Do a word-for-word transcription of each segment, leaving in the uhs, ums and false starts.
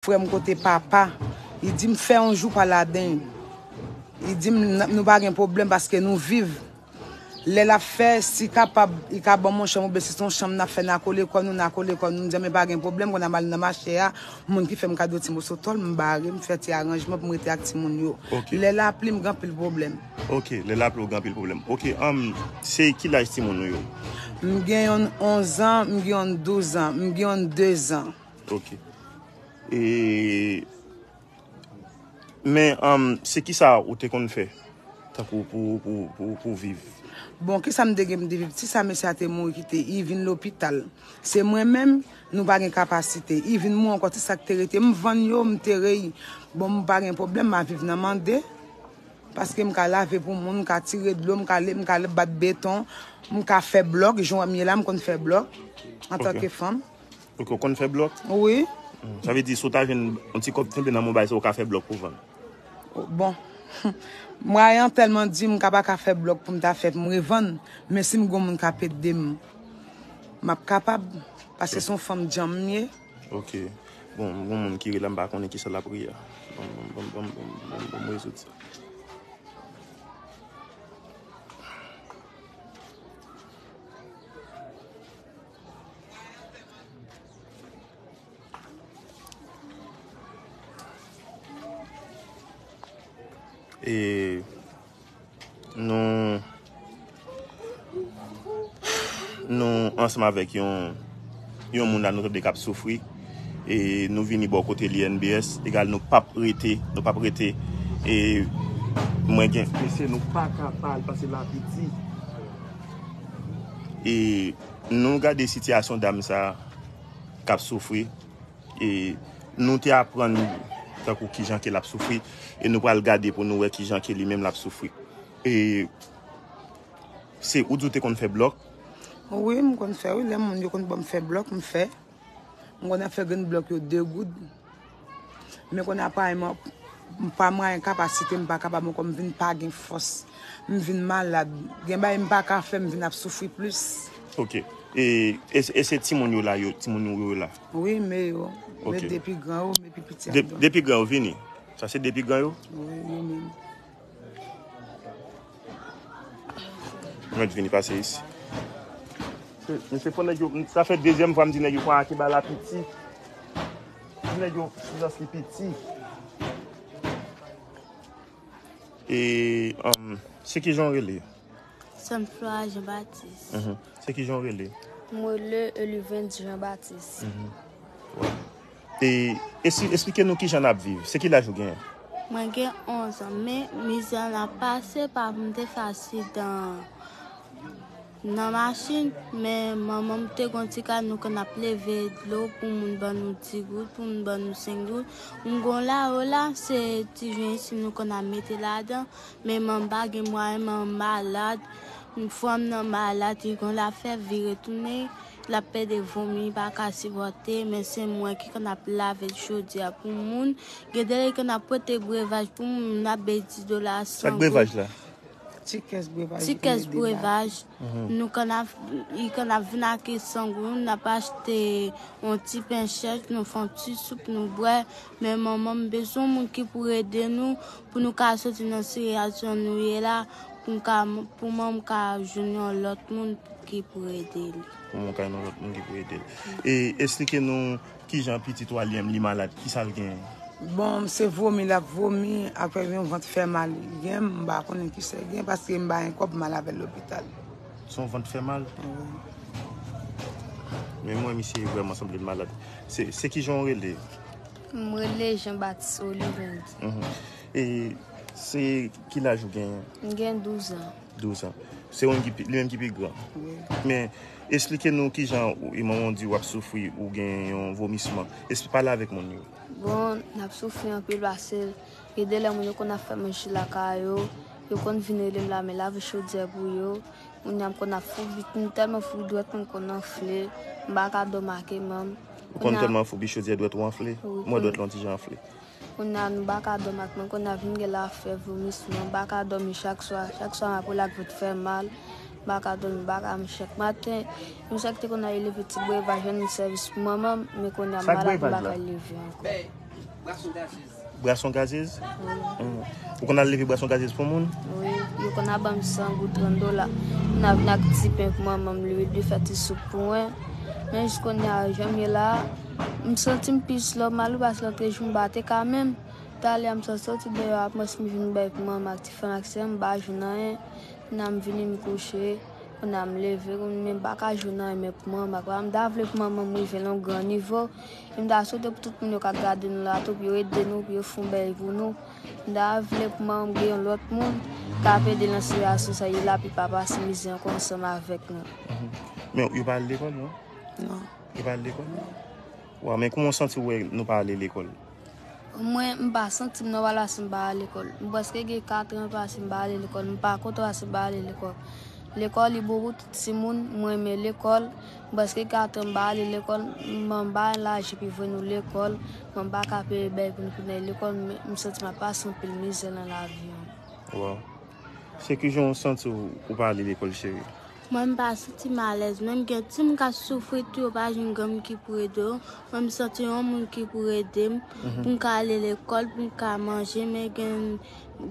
Frè m kote papa. Li di m fè yon jou pa ladan. Li di m n- nou pa gen pwoblèm paske nou viv. Lè l ap fè, si kapab, li ka ban m yon chanm oubyen si se yon chanm n ap fè, n a kole kò nou, n a kole kò nou. M di, "Men pa gen pwoblèm, konn a m al nan mache a, moun ki fè m kado ti moso tòl, m bare, m fè ti aranjman pou m rete ak timoun yo." Ok. Lè lapli, m gen anpil pwoblèm. Ok, lè lapli ou gen anpil pwoblèm. Ok, um, se ki laj timoun ou yo? M gen yon onz an, m gen yon douz an, m gen yon de zan. Ok. E, men, um, se ki sa ou te konn fè? Tankou pou, pou, pou, pou viv? Bon, kisa m te gen m te viv? Ti sa mesye a te mouri kite, li vin lopital. Se mwen menm, nou pa gen kapasite. Li vin mouri ankò, ti sa k te rete, m vann yo, m tere l. Bon, m pa gen pwoblèm, m a viv nan mande. Paske m ka lave pou moun, m ka tire dlo, m ka, le- m ka bat beton, m ka fè blòk, jan w wè m ye la, m konn fè blòk, antanke fanm. Ok, ou konn fè blòk? Wi. Sa vle di, si w ta jwenn yon ti kòb kenbe nan men w bay sa, ou ka fè blòk pou vann? Bon, mwayen an tèlman di, m ka pa ka fè blòk pou m ta fè pou m revann, men si m gon moun k ap ede m, m ap kapab, paske se yon fanm djanm m ye. Ok. Bon, gon moun ki rele m, m pa konnen kisa l ap rele a. Bon, bon, bon, bon, bon, bon, bon, mwen rezoud sa. E nou nou ansanm avèk yon yon moun la nou tande k ap soufri. E nou vini bò kote li N B S, egal nou p ap rete, nou p ap rete. E mwen gen. Mesye, nou pa ka pa al pase lapiti. E nou gade sitiyasyon dam sa k ap soufri. E nou te aprann tankou kijan ke l ap soufri. E nou pral gade pou nou wè kijan ke li menm l ap soufri. E se ou di w te konn fè blòk? Wi, m konn fè, wi. Lè moun yo konn ban m fè blòk, m fè. M konn ap fè grenn blòk yo de goud. Men kounye a pa mwen, m pa mwayen kapasite, m pa kapab ankò, m vin pa gen fòs. M vin malad. Gen bagay m pa ka fè, m vin ap soufri plis. Ok. E, e, e se timoun yo la, yo, timoun yo, yo la? Wi, men yo. Ok. Men depi gran yo, men pi piti a. De, depi gran yo vini? Sa se depi gran yo? Wi, yo menm. Mwen vini pase isi. Se- Men se fò nèg yo, sa fè dezyèm fwa m di nèg yo fò ake ba lapiti. Di nèg yo prezans li piti. E, um, se ki jan w rele? Sanflora Jean Baptiste. Mhm. Se ki jan w rele? Mwen rele Elivens Jean Baptiste. E, esi- esplike nou ki jan n ap viv. Se ki laj ou genyen? Mwen gen onz an, men mizè n ap pase pa m te fasil nan nan machin, men manman m te gon ti kay nou konn ap leve dlo pou moun ban nou di goud, pou moun ban nou senk goud. M gon lawo la, se ti jen isi nou konn ap mete ladan, men manman m pa gen mwayen, manman m malad, frè m nan malad, li gon lafyèv, li retounen, l ap pede vomi, li pa ka sipòte, men se mwen ki konn ap lave chodyè pou moun. Gen de lè li konn ap pote brevaj pou moun, m ap bay di dola, san goud. Sa k brevaj la? Ti kès brevaj. Ti kès brevaj. Nou konn ap, li konn ap vin ak san goud, n ap achte yon ti pen chèch, nou fè yon ti soup, nou bwè. Men manman m bezwen moun ki pou ede nou, pou nou ka soti nan sitiyasyon nou ye la, pou m ka, pou manman m ka jwenn yon lòt moun ki pou ede li. Pou moun ka jwenn yon lòt moun ki pou ede l. E esplike nou kijan pitit ou a li menm li malad, kisa l genyen? Bon, se vomi l ap vomi, apre yon vant fè mal li gen, m pa konnen kisa l gen, paske m pa gen kòb m al avè l lopital. Se yon vant fè mal? Wi. Men mwen, misye vrèman sanble l malad. Se, se ki jan w rele? M rele Jean Baptiste Olivens. Mhm. E se ki laj ou genyen? M gen douz an. Douz an. Se ou menm ki pi- li menm ki pi gran. Wi. Men esplike nou kijan ou- e manman w di w ap soufri, ou gen yon vomisman. Espli- pale avèk moun yo. Bon, n ap soufri anpil paske gen de lè moun yo konn ap fè manje lakay yo, yo konn vin rele m la, men lave chodyè pou yo. Kounye a m konn ap foubi, m tèlman foubi dwèt mwen konn anfle, m pa ka dòmi ak manman m. Ou konn tèlman foubi chodyè dwèt ou anfle? Wi, Mwen dwèt lan ti jan anfle. Kounye a nou pa ka dòmi ak mwen, kounye a vin gen lafyèv, vomisman, m pa ka dòmi chak swa, chak swa m ap rele ak vant fè mal, m pa ka dòmi, m pa ka men chak maten, yon sèl ki te konn al leve ti brevaj, jwenn sèvis pou manman m, men kounye a m malad, m pa ka leve ankò. Bwason gazez. Bwason gazez? Wi. Hmm. Ou konn al leve bwason gazez pou moun? Wi, yo konn ap ban m san goud, trant dola. M ap vin ak ti pen pou manman m, lwil, li fè ti soup pou mwen. Men jis kounye a, jan m ye la, m santi m plis lòmal wi, paske lòt jou m pa te ka menm. Talè a m sot soti deyò a, m panse m vin bay pou manman ak ti frè m ak sè m, m pa jwenn anyen. Kounye a m vini m kouche, kounye a m leve, kounye a m pa ka jwenn anyen men pou manman ak papa. M ta vle pou manman m rive nan yon gran nivo. E m ta swete pou tout moun yo k ap gade nou la tou, pou yo ede nou, pou yo fè yon bèy pou nou. M ta vle pou manman m gen yon lòt moun k ap ede l nan sitiyasyon sa l ye la, pou l pa pase mizè ankò ansanm avèk nou. Mhm. Men yo pa al lekòl, non? Non. Yo pa al lekòl? Waw, men kòman w santi w wè nou pa ale lekòl? Mwen, m pa santi m nòmal paske m pa al lekòl. M prèske gen katran pase m pa ale lekòl. M pa kontan paske m pa ale lekòl. Lekòl li bon pou tout timoun. Mwen renmen lekòl. M prèske katran m pa ale lekòl. Manman m pa gen lajan pou voye nou lekòl. Manman m pa ka peye bèy pou nou tounen lekòl. Men m santi m ap pase anpil mizè nan lavi an. Waw. Se kijan w santi w, ou pa ale lekòl, cheri? Mwen, m pa santi m alèz. Menm gen timoun k ap soufri tou, yo pa jwenn granmoun ki pou ede yo. Mwen, m santi yon moun ki pou ede m, mhm, pou m ka ale lekòl, pou m ka manje, men gen,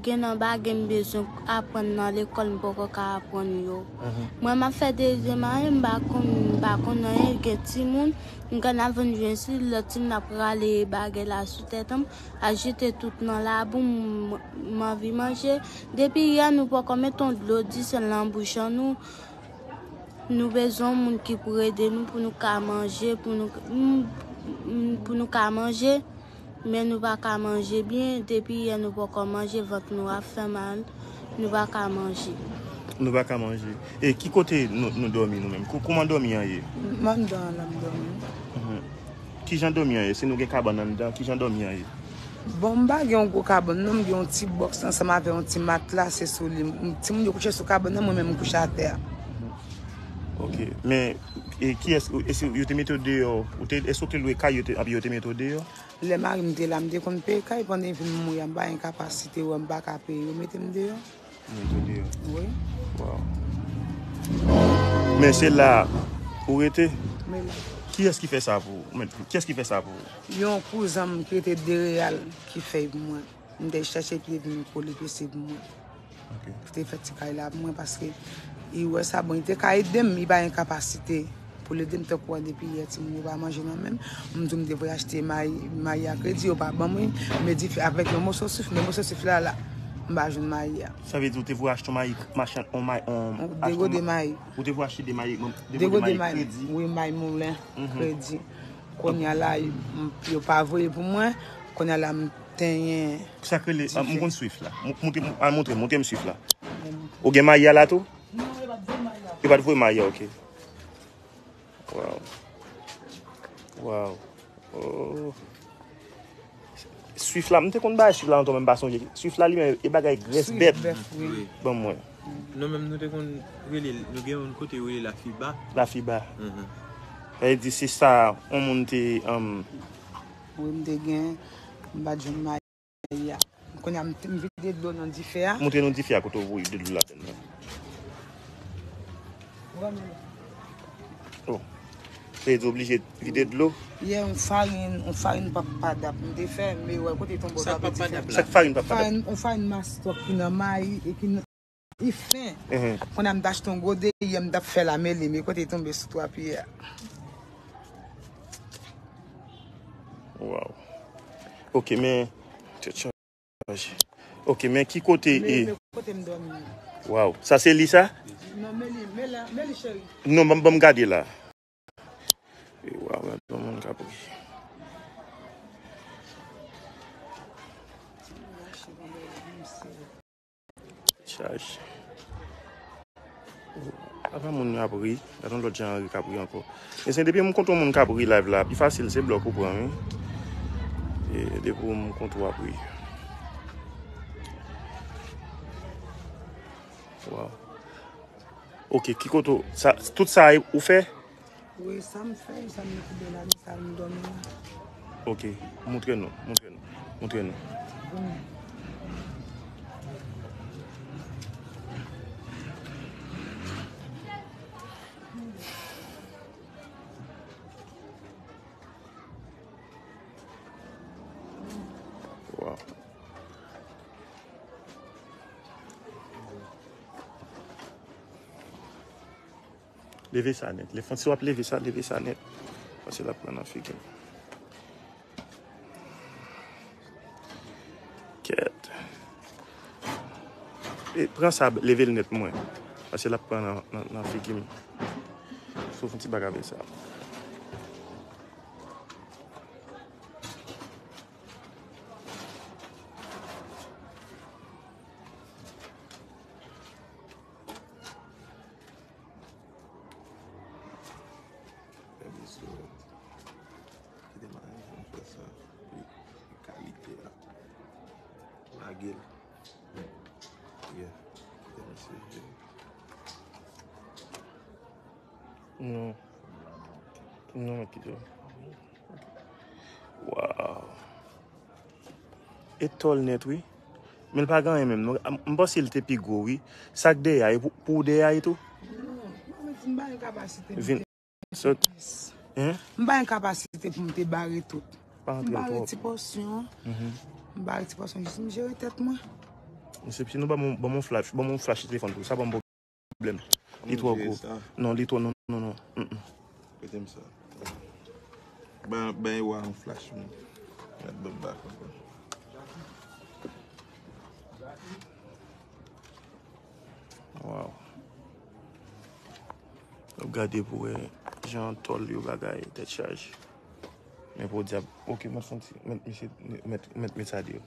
gen nan bagay m bezwen aprann nan lekòl, m poko ka aprann yo. Mhm. Mwen, m ap fè dezyèm ane, m pa konn, m pa konn anyen, gen timoun, m konn ap vin jwenn si lòt timoun ap rale bagay la sou tèt an, ap jete tout nan labou, m, m anvi manje. Depi yè, nou poko mete yon dlo disèl nan bouch an nou. Nou bezwen yon moun ki pou ede nou pou nou ka manje, pou nou, m, m, pou nou ka manje. Men nou pa ka manje byen. Depi yè nou poko manje, vant nou ap fè mal. Nou pa ka manje. Nou pa ka manje. E ki kote nou, nou dòmi nou menm? Kou-, kòman dòmi an ye? M anndan an la m dòmi. Mhm. Kijan dòmi an ye? Si nou gen kabann anndan, kijan dòmi an ye? Bon, m pa gen yon gwo kabann, non, m gen yon ti bòks ansanm avè yon ti matla, se sou li. M, timoun yo kouche sou kabann nan, mwen menm m kouche atè a. Ok, men, e kiyès, e si yo te mete w deyò, ou te, èske w te lwe kay, yo te, epi yo te mete w deyò? Lè mari m te la, m te konn peye kay, pandan l vin mouri a, m pa gen kapasite, wè, m pa ka peye, yo mete m deyò. Mete w deyò. Wi. Waw. Men se la ou rete? Men la. Kiyès ki fè sa pou ou? Men, kiyès ki fè sa pou ou? Yon kouzen m ki rete Dereyal ki fè l pou mwen. M te chèche pou li vin kole pese pou mwen. Ok. Pou te fè ti kay la pou mwen, paske li wè sa bon, li te ka ede m, li pa gen kapasite pou l ede m, tankou wè depi yè timoun yo pa manje nan men m. M di w m te voye achte mayi, mayi a kredi, yo pa ban mwen, men dife avèk yon moso sif, men moso sif la la, m pa jwenn mayi a. Sa vle di ou te voye achte yon mayi, machan, yon mayi, yon, de gode mayi. Ou te voye achte de mayi, de gode mayi kredi? Wi, mayi moulen, mhm, kredi. Kounye a la, m, yo pa voye pou mwen, kounye a la, m tenyen. Sa k rele, ah, m konn swif la. M, montre, al montre, montre m swif la. Ou gen mayi a la tou? Non, yo pa t voye mayi a. Yo pa t voye mayi a, ok. Waw. Waw. Oh. Swif la, m te konn bay swif la lontan, men m pa sonje. Swif la, li menm, e bagay grès bèf. Swif bèf, wi. Ban mwen. Nou menm, nou te konn rele, nou gen yon kote yo rele Lafiba. Lafiba. Mhm. Sa vle di, se sa, yon moun te, um, wi, m te gen, m pa t jwenn mayi a. Kounye a, m, m vide dlo nan dife a. Montre nou dife a kote w vide dlo ladann nan. Oh. Sa vle di oblije vide dlo? Yeah, yon farin, yon farin pap padap. M te fè, men wè kote tonbe. Sa pap padap la? Sa k farin pap padap? Farin, yon farin mastòk ki nan mayi e ki nan, li fen. Mhm. Kounye a m t achte yon gode yè, m t ap fè lamele, men kote tonbe sou twa pye a. Waw. Ok, men, tèt chaje. Ok, men ki kote e? Men, men kote m dòmi. Waw, sa se li sa? Non, men li, men la, men li cheri. Non, ban, ban m gade la. E waw, men yon moun k ap ri. Chaj. Apa moun yo ap ri? Gade yon lòt jan ri k ap ri ankò. Mesye, depi m kontre yon moun k ap ri live la, pi fasil se blòk ou pran, wi. E depi m kontre w ap ri. Waw. Ok, ki kote w, sa, tout sa ou fè? Wi, sa m fè, sa m mete de la, sa m dòmi la. Ok, montre nou, montre nou, montre nou. Leve sa nèt. Lefon, si w ap leve sa, leve sa nèt. Paske l ap pran nan figi m. Kèt. E, pran sa, leve l nèt mwen. Paske l ap pran nan, nan, nan figi m. Sof yon ti bagay avè sa. Kite m al fè sa. Wi, kalite a. Lage l. Yeah. Kite m eseye. Non. Non, mwen kite. Wow. E tòl nèt, wi. Men l pa gen anyen menm, non. M, m panse l te pi gwo, wi. Sa k dèyè a, e pou, pou dèyè a, e tou? Non, mwen di m pa gen kapasite pou Vin. Sot. Hein? M pa gen kapasite pou m te bare tout. Pa M antre bare twòp. Ti pòsyon. Mhm. M bare ti pòsyon, jis m jere tèt mwen. Mesye, sinon, ban m, ban m flash, ban m flash telefòn pou sa, ban m pwoblèm. Li twò gwo. Non, li twò, non, non, non. Mm, mm. Prete m sa. Ban, ban Ewa yon flash, mwen. Mèt ban m bak ankò. Wow. W ap gade pou wè jan tòl yo bagay, tèt chaje. Men podyab. Ok, mèt fè yon ti, mèt misye, mèt, mèt, mèt sa deyò.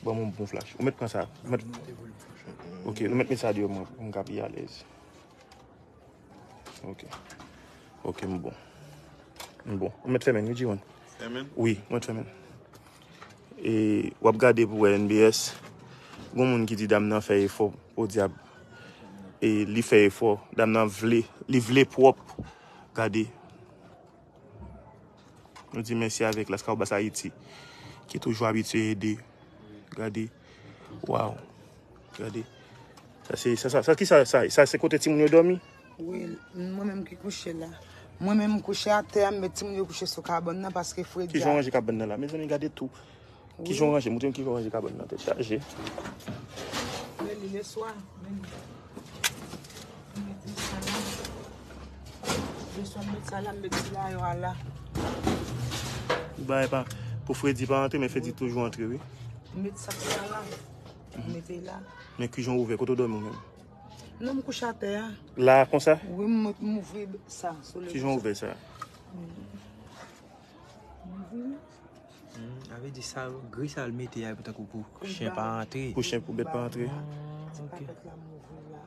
Ban m yon bon flash. Ou mèt pran sa. Ou mèt, ok, nou mèt met sa deyò mwen pou m ka pi alèz. Ok. Ok, m bon. M bon. Ou mèt fèmen, wi, Jiwan. Fèmen? Wi, mwen fèmen. E w ap gade pou wè N B S. Gon moun ki di dam nan fè efò, podyab. E li fè efò. Dam nan vle, li vle pwòp. Gade. Nou di mèsi avèk Las Caobas Haiti, ki toujou abitye ede. Gade. Waw. Gade. Sa se, sa, sa, sa, ki sa, sa, sa se kote timoun yo dòmi? Wi, mwen menm ki kouche la. Mwen menm m kouche atè a, m met timoun yo kouche sou kabann nan paske fredi a. Kijan w ranje kabann nan la? Mezanmi, gade tou. Kijan w ranje? Montre m kijan w ranje kabann nan, tèt chaje. Men li leswa, men li. M met sa la. Leswa m met sa la, m met ti layon a la. Ou bay pa, pou fredi pa antre, men fredi toujou antre, wi. M met sa la. M mete la. Men kijan w ouvè? Kote w dòmi ou menm? Non, m kouche atè a. La konsa? Wi, m, m ouvri sa, sou le. Kijan w ouvè sa? M ouvri. Hmm, sa vle di sa, gri sa l mete a pou tankou pou chen pa antre. Pou chen, pou bèt pa antre. Ah, ok. Ti kapèt la m ouvri la.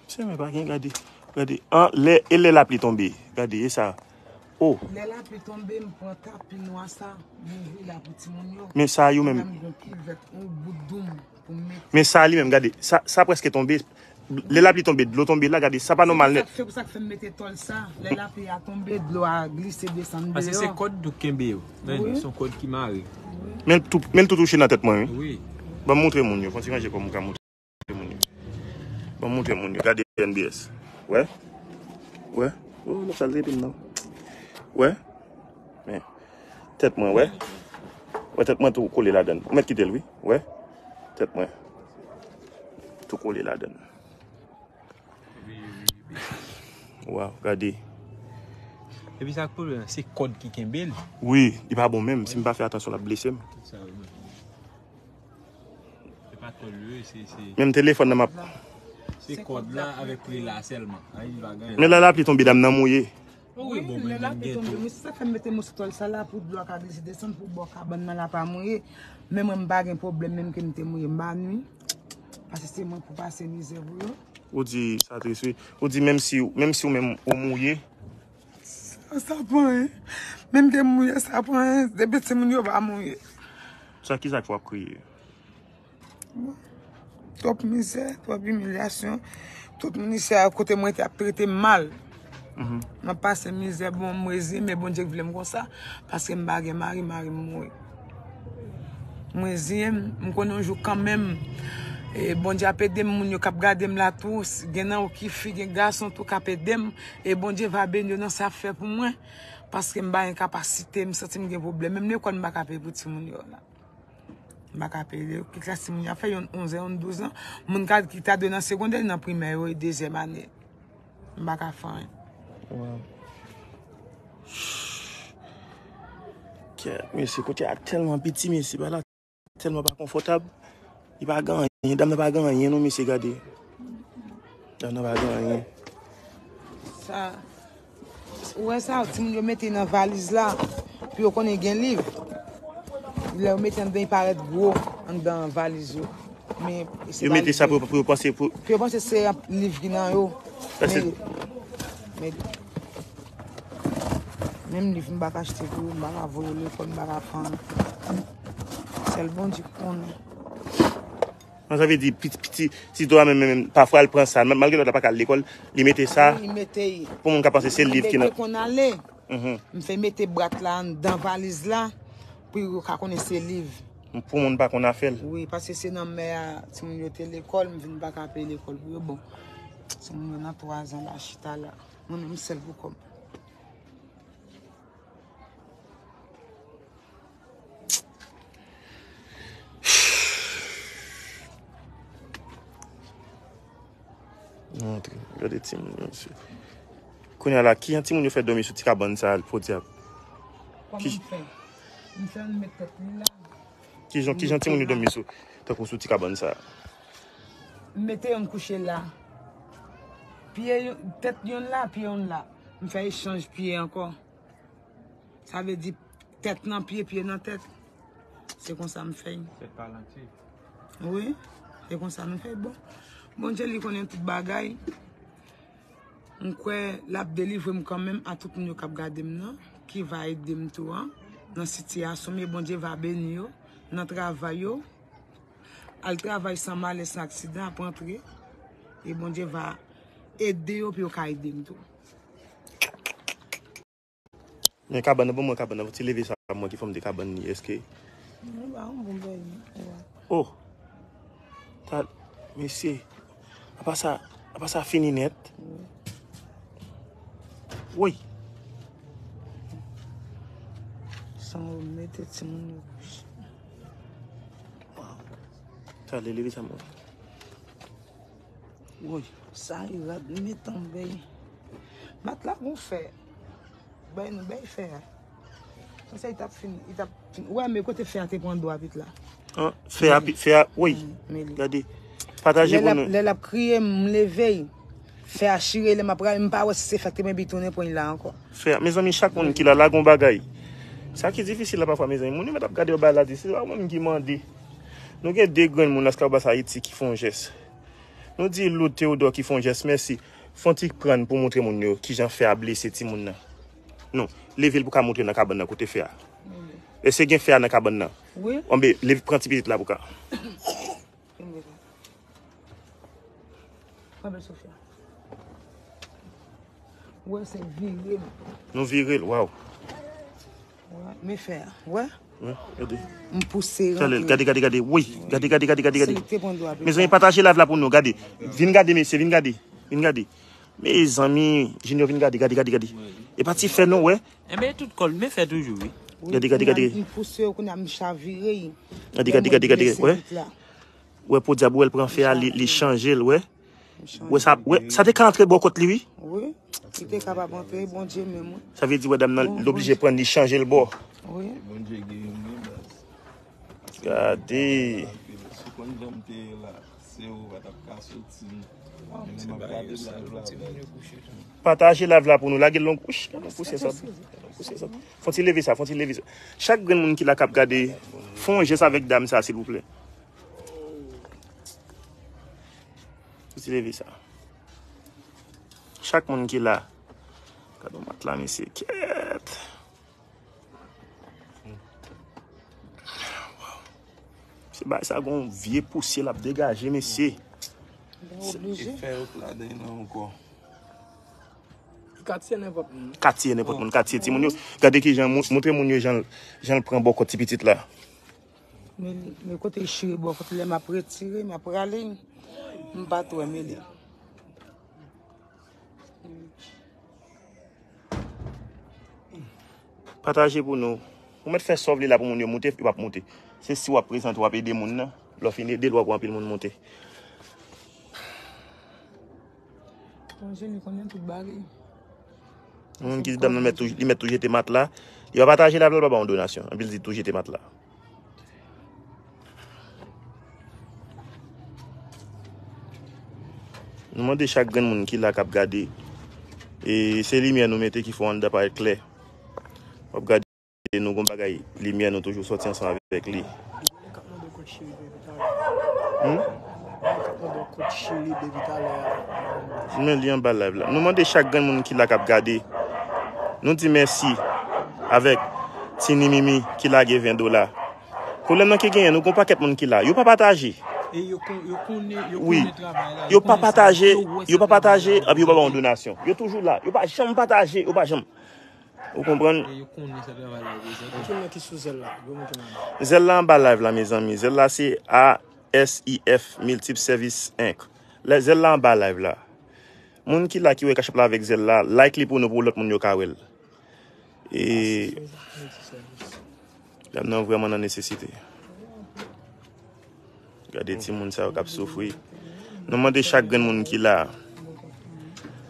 Mesye, men pa gen, gade. Gade. An, lè, e lè lapli tonbe? Gade, e sa? Oh. Lè lapli tonbe, m pran tapi nwa sa, m ouvri la pou timoun yo. Men sa yo menm. Epi m gon kivèt, yon bout doum pou m mete. Men sa li menm, gade. Sa, sa prèske tonbe. Lè lapli tonbe, dlo tonbe la, gade, sa pa nòmal nèt. Se pou sa k fè m mete tòl sa. Lè lapli a tonbe, dlo a glise desann deyò. Paske se kòd ou kenbe yo. Men se yon kòd ki mare. Men l tou, men l tou touche nan tèt mwen, wi. Wi. Ban m montre moun yo, fò n ti ranje kò m ka montre moun yo. Ban m montre moun yo, gade N B S. Wè? Wè? Oh, lòt sa l rete m nan. Wè? Men. Tèt mwen, wè? Wè, tèt mwen tou kole ladann. Ou mèt kite l, wi. Wè? Tèt mwen. Tou kole ladann. Waw, gade. Epi sa k pwoblèm, se kòd ki kenbe l. Wi, li pa bon menm. Si m pa fè atansyon, l ap blese m. Tout sa yo menm. Se pa kòd li, se, se. Menm telefòn nan m ap. Se kòd la avèk pri la sèlman. Ay, li pa gen. Men lè lapli tonbe, dam nan mouye. Wi, bon, lè lapli tonbe, mwen se sa k fè m mete moso tòl sa la pou dlo a ka glise desann pou bò kabann nan la pa mouye. Men mwen m pa gen pwoblèm menm ke m te mouye, m pa nwi. Paske se mwen pou pase mizè pou yo. Ou di sa tris, wi. Ou di menm si, menm si ou menm ou mouye. Sa, sa pa anyen. Menm ke m mouye, sa pa anyen. Depi timoun yo pa mouye. Sa, ki sa k fè w ap kriye? Bon. Twòp mizè, twòp imilyasyon. Tout moun isi a kote mwen te ap trete m mal. Mhm. M ap pase mizè, bon, m reziyen, men Bondye k vle m konsa, paske m pa gen mari, mari m mouri. M reziyen m, m konnen yon jou kanmenm, e, Bondye ap ede m, moun yo k ap gade m la tou, s-, gen nan yo ki fi, gen gason tou k ap ede m, e Bondye va beni yo nan sa ap fè pou mwen. Paske m pa gen kapasite, m santi m gen pwoblèm. Menm lekòl, m pa ka peye pou timoun yo la. M pa ka peye. Ki klas timoun yo ap fè? Yonn onz an, yonn douz an. Moun ka, ki ta dwe nan segondè, nan primè yo, e dezyèm ane. M pa ka fè anyen. Wow. Kè, mesye, kote a tèlman piti, mesye, bagay la tèlman pa konfòtab. Li pa gen anyen, dam nan pa gen anyen, non, mesye, gade. Dam nan pa gen anyen. Sa, ou wè sa, timoun yo mete nan valiz la, pou yo konnen gen liv. Lè yo mete anndan, li parèt gwo anndan valiz yo. Men, se Yo pa mete liv sa yo. Pou, pou yo panse pou. Pou yo panse se liv ki nan yo. Sa se Men, men, menm liv m pa ka achte pou yo, m pa ka voye lekòl, m pa ka fè anyen. Sèl Bondye ki konnen. Sa vle di, piti, piti, si dwa menm, menm, pafwa l pran sa, malgre lòt la pa ka al lekòl, li mete sa Li mete. Pou moun ka panse se liv ki Lè nan. Te konn ale. Mhm. M fè mete bwat la anndan valiz la pou yo ka konnen se liv. Pou moun pa konn afè l. Wi, paske se nan mè a, timoun yo te lekòl, m vin pa ka peye lekòl pou yo. Bon, timoun yo nan twazan la, chita la. Mwen menm sèl pou kòb. Antre, gade timoun yo, mesye. Kounye a la, kijan timoun yo fè dòmi sou ti kabann sa a, podyab? Kòman m fè? M fè yon met tèt li la. Kijan, kijan timoun yo dòmi sou, tankou sou ti kabann sa a? M mete yon kouche la. Pye yon, tèt yon la, pye yon la. M fè echanj pye ankò. Sa vle di tèt nan pye, pye nan tèt. Se konsa m fè. Tèt pa lante. Wi, se konsa nou fè. Bon, Bondye li konnen tout bagay. M kwè l ap delivre m kanmenm a tout moun yo k ap gade m nan, ki va ede m tou an, nan sitiyasyon m yo, Bondye va beni yo, nan travay yo. Al travay san malè, san aksidan, ap rantre. E Bondye va ede yo pou yo ka ede m tou. Men kabann nan, bon, mwen kabann nan, ti leve sa mwen ki fòm de kabann li, èske? Mwen ba yon bon bèl. Oh! Ta, mesye, apa sa, apa sa fini nèt? Woy! San ou mete timoun yo kouche. Ta, leve sa mwen. Woy! Sa e rad, m met anbèy. Mat la gon fè. Bay nou, bay fè a. Konsa, li t ap fin, li t ap fin. Ou wè, men kote fè a te pran do a pit la. An, fè a, pi- fè a, woy! Men li. Gade. Pataje Lè l pou ap, nou. Lè l ap kriye, m leve. Fè a chire, lè m ap rale, m pa wè si se fè a k te mwen bi tounen pran l la ankò. Fè a, mezanmi, chak moun ki la, la gon bagay. Sa ki difisil la pafwa, mezanmi. Moun yo mèt ap gade yo bay la di, se pa mwen menm ki mande. Nou gen de grenn moun la, Esclavas Haïti, ki fè yon jès. Nou di Lou Teodò ki fè yon jès, mèsi. Fè yon ti prann pou montre moun yo kijan fè a blese timoun nan. Non, leve l pou ka montre nan kabann nan kote fè a. Èske gen fè a nan kabann nan? Wi. Anben, leve, pran ti pitit la pou ka. Kanpe, Sofia. Wè, se vire m. Nou vire l, waw. Wè, men fè a. Wè? Wè, gade. M pouse Gade, rantre. Gade, gade, gade. Woy, gade, gade, gade, gade, Se gade. li k te pran do a pit la. Mezanmi, pataje live la pou nou, gade. Vin gade, mesye, vin gade. Vin gade. Mezanmi, Junior, vin gade, gade, gade, gade. E pa ti fè non, wè. Enben, tout kòl, men fè toujou, wi. Wi, Gade, gade, kounye a, gade. M pouse yo, kounye a, m chavire. Gade, gade, gade, gade, wè. Wè, podyab, wè, l pran fè a, li, li chanje l, wè. Wè, sa, wè, sa te ka antre bò kot li, wi. Wi, li te kapab antre, Bondye menm, wi. Sa vle di, wè, dam nan, Bon, l oblije prann li, chanje l bò. Wi. Bondye geri m, wi, baz. Gade. Si w konn jan m te ye la, se ou pa t ap ka soti. Menm m ap gade live la. Pataje live la pou nou. Lage l long. Wouch, gade yon pousye sa. Pousye sa. Fon ti leve sa, fon ti leve sa. Chak grenn moun ki la k ap gade, fè yon jès avèk dam sa, silvouplè. Fon ti leve sa. Chak moun ki la. Gade yon mat la, mesye. Kèt. Se bagay sa gon vye pousye l ap degaje, mesye. E fè yo k ladan nan ankò. Katye nenpòt moun. Katye nenpòt moun, katye timoun yo. Gade kijan, mou- montre moun yo jan, jan l pran bò kò ti pitit la. Men li, men kote l chire bò, kote lè m ap retire, m ap rale, m pa t wè, men li. Pataje pou nou. Ou mèt fè sa w vle la pou moun yo moute, yo p ap moute. Se si w ap prezante, w ap ede moun nan. Lè w fin ede l, w ap wè anpil moun moute. Yon jeni konnen tout bagay. Moun ki di dam nan mèt tou, li mèt tou jete matla. Li pa pataje la, li pa ba yon donasyon. Epi l di tou jete matla. Nou mande chak grenn moun ki la k ap gade. E se limyè nou mete ki fè w anndan parèt klè. W ap gade nou gon bagay, limyè nou toujou sòti ansanm avèk li. Hmm? Men li anba live la. Nou mande chak grenn moun ki la k ap gade. Nou di mèsi avèk Tini Mimi ki lage ven dola. Pwoblèm nan ki genyen, nou gon pakèt moun ki la. Yo pa pataje. E yo kon-, yo konnen, yo Wi. konnen travay la. Yo Yo pa konnen sa. pataje, Yo wè yo sa pa travay pataje, la. epi yo pa ba yon donasyon. Yo toujou la. Yo pa janm pataje, yo pa janm. Ou konprann? E yo konnen sa travay la reprezante. Ki moun ki sou zèl la? Yo montre m. Zèl la anba live la, mezanmi. Zèl la se A S I F Multiple Service Inc. Lè zèl la anba live la. Moun ki la ki wè Cash App la avèk zèl la, like li pou nou pou lòt moun yo ka wè l. E dam nan vrèman nan nesesite. Gade timoun sa yo k ap soufri. Nou mande chak grenn moun ki la.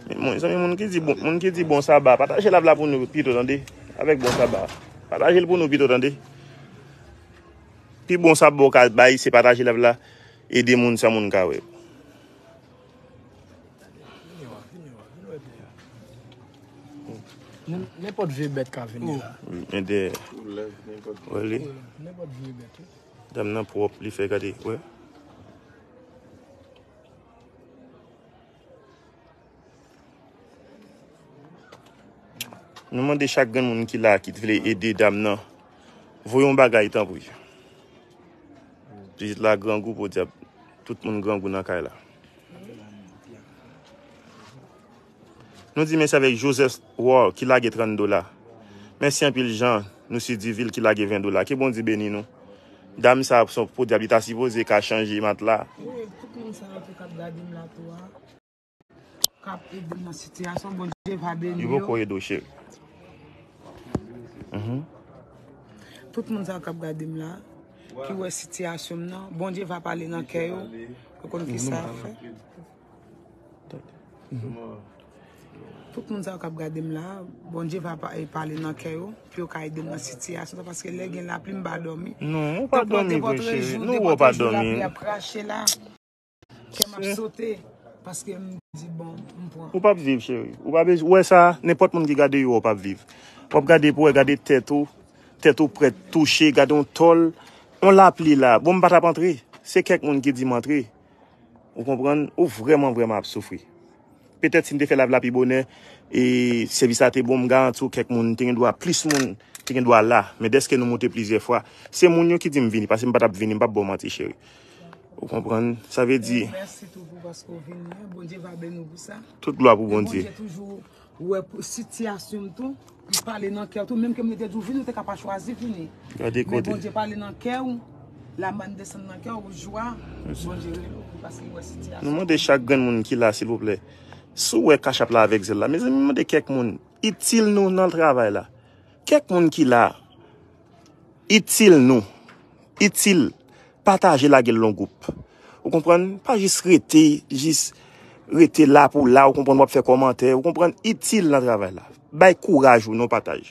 Mon zanmi, moun ki di bon, moun ki di bon saba, pataje live la pou nou pito, tande. Avèk bon saba. Pataje l pou nou pito, tande. Pi bon saba w ka bay, se pataje live la, ede moun san moun ka wè. Vini wa, vini wa, vini wè dèyè. Nen-, nenpòt vye bèt ka vini la. Wi, men dèyè. Wè li. Wi, nenpòt vye bèt, wi. Dam nan pwòp, li fè gade, wè. Nou mande chak grenn moun ki la, ki t vle ede dam nan, voye yon bagay, tanpri. Pitit la grangou, podyab. Tout moun grangou nan kay la. Nou di mèsi avèk Joseph War ki lage trant dola. Mèsi anpil Jean, nou si Divil ki lage ven dola. Ke Bondye beni nou. Dam sa, son podyab, li ta sipoze ka chanje matla. Wi, tout moun sa yo tou k ap gade m la tou a. K ap ede m nan sitiyasyon, Bondye va beni Yo yo. poko ede w, cheri. Mhm. Tout moun sa yo k ap gade m la, ki wè sitiyasyon m nan, Bondye va pale nan kè yo. Yo konn ki sa y ap fè. Tout moun sa yo k ap gade m la, Bondye va pa-, e, pale nan kè yo, pou yo ka ede m nan sitiyasyon sa, paske lè gen lapli, m pa dòmi. Non, ou pa Nenpòt, dòmi nenpòt vre, cheri. rejou, Non, ou nenpòt pa rejou, dòmi. lapli ap krache la. Kè m ap Se- sote, paske m di, bon, m pran. Ou p ap viv, cheri. Ou pa bezwen, ou wè sa, nenpòt moun ki gade yo, ou p ap viv. W ap gade pou wè, gade tèt ou, tèt ou prèt touche, gade yon tòl, yon lapli la. Bon, m pa t ap antre. Se kèk moun ki di m antre. Ou konprann? Ou vrèman, vrèman ap soufri. Petèt si m te fè live la pi bonè, e sèvis la te bon, m garanti w kèk moun, te gen dwa plis moun, te gen dwa la. Men dèske nou moute plizyè fwa, se moun yo ki di m vini, paske m pa t ap vini, m p ap ba w manti, cheri. Ou konprann? Sa vle di, Mèsi tou pou paske w vini an. Bondye va beni w pou sa. Tout glwa pou E Bondye. Bondye toujou wè pou sitiyasyon m tou, li pale nan kè w tou, menm ke m te di w vini, ou te ka pa chwazi vini. Gade Men kote. Bondye pale nan kè w, lamann desann nan kè w, jwa, Bondye rele w, paske li wè sitiyasyon. Nou mande chak grenn moun ki la, silvouplè. Si w wè Cash App la avèk zèl la, mezanmi, mande kèk moun itil nou nan travay la. Kèk moun ki la, itil nou. Itil. Pataje, lage l nan gwoup. Ou konprann? Pa jis rete, jis rete la pou la, ou konprann, w ap fè kòmantè, ou konprann, itil nan travay la. Bay kouraj ou nan pataj.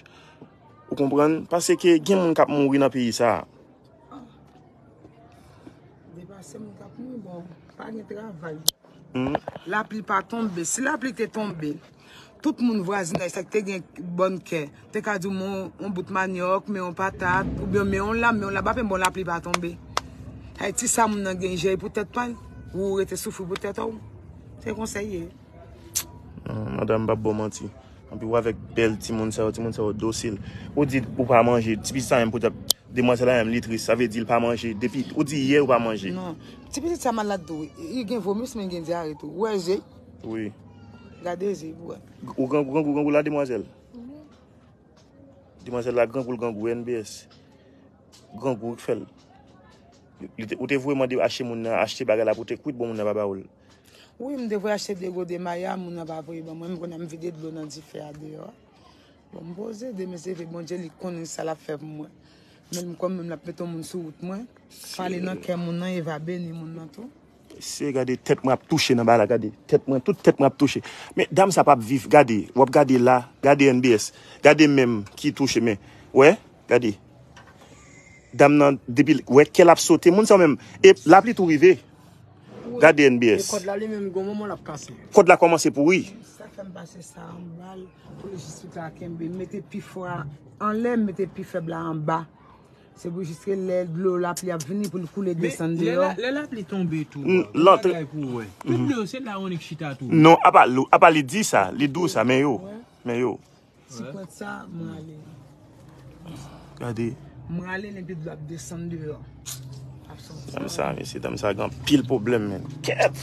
Ou konprann? Paske gen moun k ap mouri nan peyi sa a. Depase moun k ap mouri, bon, pa gen travay. Hmm. Lapli pa tonbe. Si lapli te tonbe, tout moun vwazinaj sa ki te gen bòn kè, te ka di w, men yon, yon bout manyòk, men yon patat, oubyen men yon lam, men yon lam, apen bon lapli pa tonbe. Ay, ti sa moun nan gen, jèy pou tèt pa l, ou rete soufri pou tèt ou. Se konsa l ye. Non, madanm, m p ap ba w manti. Anpi w avèk bèl timoun sa yo, timoun sa yo dosil. Ou di ou pa manje, ti pitit sa menm pou di ap, demwazèl la menm li tris, sa vle di l pa manje. Depi ou di yè ou pa manje. Non. Ti pitit sa malad tou wi. Li gen vomi, men gen dyare tou. Ou wè je? Wi. Gade je pou wè. Ou grangou, grangou, grangou la, demwazèl? Demwazèl la grangou, l grangou, N B S. Grangou k fè l. Li te, ou te voye mande achte moun nan, achte bagay la pou te kwit, bon moun nan pa ba ou l. Wi, m te voye achte de gode maya, moun nan pa voye ban mwen, m konnen m vide dlo nan dife a deyò. Bon, m poze, demen se vre Bondye li konnen sa l ap fè pou mwen. Men m kwè menm l ap mete yon moun sou wout mwen. Pale nan kè moun nan, e va beni moun nan tou. Se gade tèt mwen ap touche nan bagay la, gade. Tèt mwen, tout tèt mwen ap touche. Men dam sa p ap viv, gade. W ap gade la, gade N B S. Gade menm ki touche, men. Wè, gade. Dam nan, depi, wè, kè l ap sote. Moun sa menm. E lapli tou rive. Gade N B S. Kòd la li menm, gon moman l ap kase. Kòd la kòmanse pouri. Sa fè m pase sa anba l, pou li jis fouti a kenbe. Mete pi fò a anlè, mete pi fèb la anba. Se pou jis ke lè dlo lapli ap vini pou l koule desann deyò. Lè lapli tonbe tou, yon bagay pou wè. Tout dlo, se la yon nèg chita tou. Non, apa, apa li di sa, li di w sa, men yo. Men yo. Ti pwent sa, mwen ale. Gade. Mwen ale, epi dlo ap desann deyò. Ap soti. Dam sa, mesye, dam sa gen anpil pwoblèm, men. Kèt!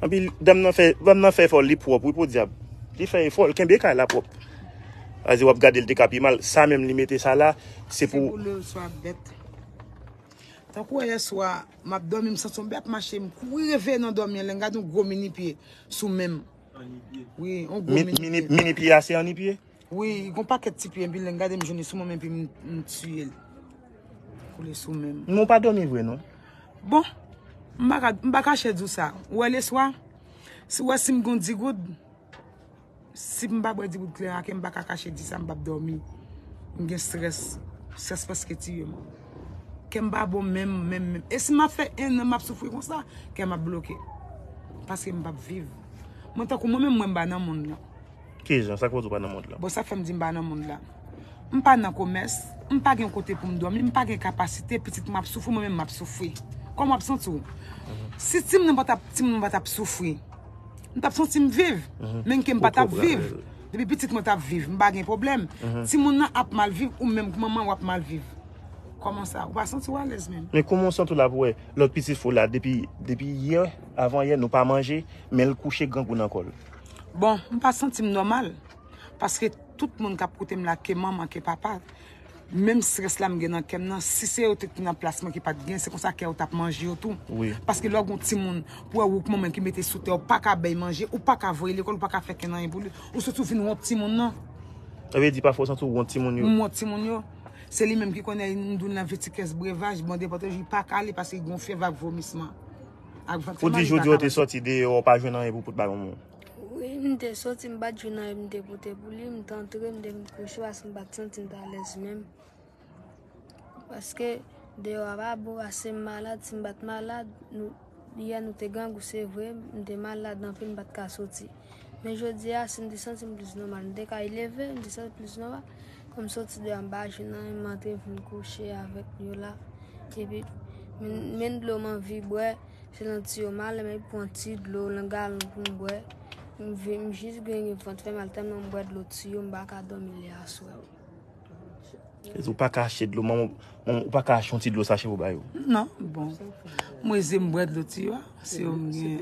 Anpi dam nan fè, dam nan fè efò, li pwòp, wi, podyab. Li fè efò, l kenbe kay la pwòp. Azi w ap gade l te ka pi mal. Sa menm li mete sa la, se pou. Se pou lè swa bèt. Tankou yè swa, m ap dòmi, m santi yon bèt ap mache, m kouri reveye nan dòmi an, lè m gade yon gwo mini pye sou men m. Wi, yon gwo mini pye. Mini pye a se annipye? Wi, gon pakèt ti pye, epi lè m gade m jwenn li sou men m, epi m, m tiye l. Koule sou men m. Men w pa dòmi vre non. Bon, m pa ka, m pa kache di w sa. Ou wè leswa, si w wè si m gon di goud, si m pa bwè di goud klè a, ke m pa ka kache di sa, m p ap dòmi. M gen strès. Strès prèske tiye m. Kè m pa bon menm, menm, menm. E si m ap fè en an m ap soufri konsa, kè m ap bloke. Paske m p ap viv. Mwen tankou mwen menm, mwen m pa nan mond lan. Kijan? Sa k fè w di w pa nan mond lan? Bon, sa k fè m di m pa nan mond lan. M pa nan komès, m pa gen kote pou m dòmi, m pa gen kapasite, pitit mwen ap soufri, mwen menm m ap soufri. Kòman w ap santi w? Si timoun mwen pa t ap, timoun mwen pa t ap soufri, m t ap santi m viv. Men ke m pa t ap viv. Depi pitit mwen t ap viv, m pa gen pwoblèm. Timoun nan ap mal viv, ou menm manman w ap mal viv. Kòman sa? Ou pa santi w alèz menm? Men kòman w santi w la pou wè lòt pitit fi w la depi, depi yè, avan yè, nou pa manje, men l kouche grangou nan kò l? Bon, m pa santi m nòmal. Paske tout moun k ap koute m la, ke manman, ke papa, menm strès la m gen nan kè m nan, si se yo tout ki nan plas mwen ki pa t gen, se konsa kè yo t ap manje yo tou. Paske lè w gen yon timoun, pou wè ou k manman ki mete sou tè, ou pa ka bay manje, ou pa ka voye lekòl, ou pa ka fè kenn anyen pou li, ou soti w vin wont timoun nan. Sa vle di pafwa w santi w wont timoun yo? M wont timoun yo. Se li menm ki konnen m di w nan vitikès brevaj, bon depòte jou, li pa ka ale paske li gen yon fyèv ak vomisman. Ak vant fè mal, li pa ka mache. Ou di jodi w te sòti deyò, ou pa jwenn anyen pou w pot bay manman w? Wi, m te soti, m pa t jwenn anyen m te pote pou li, m t antre, m te vin kouche paske m pa t santi m t alèz menm. Paske deyò a pa bon, paske m malad, si m pa t malad, nou, yè nou te grangou, se vre, m te malad anpil, m pa t ka soti. Men jodi a, si m te santi m plis nòmal, m te ka leve, m te santi plis nòmal. Kòm m soti deyò a, m pa jwenn anyen, m antre, m vin kouche avèk yo la. Epi, men, men dlo m anvi bwè, se nan tiyo m ale, men pran ti dlo nan galon pou m bwè. M vi-, m jis gen vant fè mal tèlman m bwè dlo tiyo, m pa ka dòmi lè aswè. Ou pa ka achte dlo, manman, manman, ou pa ka achte yon ti dlo sache pou ba yo? Non, bon. Mwen se m bwè dlo tiyo a, se yo m gen.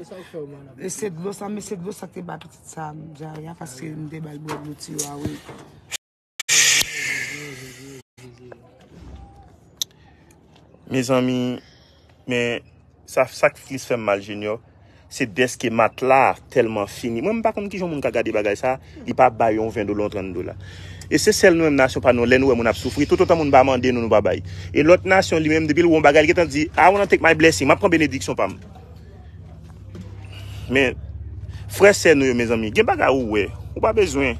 E se dlo sa, men se dlo sa k te ba pitit sa dyare a, paske m te ba l bwè dlo tiyo a, wi. Mezanmi, men sa, sa k plis fè m mal, Junior, se dèske matla a tèlman fini. Mwen, m pa konn kijan yon moun ka gade bagay sa, li pa bay yon ven dola, yon trant dola. E se sèl nou menm nasyon pa nou, lè nou wè moun ap soufri, toutotan moun pa mande nou, nou pa bay. E lòt nasyon, li menm, depi l wè yon bagay, li gentan di, "I wanna take my blessing, m ap pran benediksyon pa m." Men, frè sè nou yo, mezanmi, gen bagay ou wè, ou pa bezwen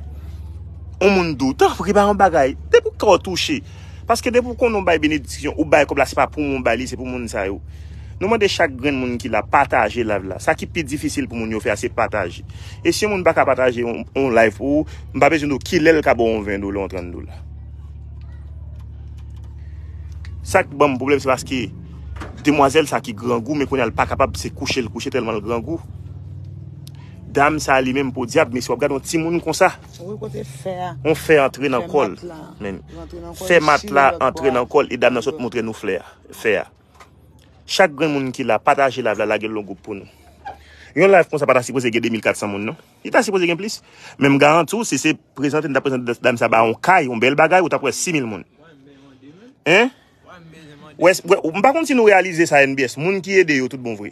yon moun di w, tanpri, bay yon bagay, depi w kè w touche. Paske depi w konnen w bay benediksyon, ou bay kòb la, se pa pou mwen w bay li, se pou moun sa yo. Nou mande chak grenn moun ki la, pataje live la. Sa ki pi difisil pou moun yo fè a, se pataje. E si yon moun pa ka pataje yon, yon live pou ou, m pa bezwen di w kilè l ka ba w yon ven dola, yon trant dola. Sa k ban m pwoblèm, se paske demwazèl sa ki grangou, men kounye a l pa kapab, se kouche l kouche tèlman l grangou. Dam sa li menm, podyab, mesye, w ap gade yon timoun konsa. Wi, kote fè a. Yon fè antre nan kò l. Fè matla antre nan kò l, e dam nan sot montre nou flè a, fè a. Chak grenn moun ki la, pataje live la, lage l yon gwoup pou nou. Yon live konsa pa ta sipoze gen de mil kat san moun, non. Li ta sipoze gen plis. Men m garanti w, si se prezante, n ta prezante dam sa ba yon kay, yon bèl bagay, ou t ap wè sis mil moun. Hein? Wè, wè, m pa konn si nou reyalize sa, N B S. Moun ki ede yo tout bon vre.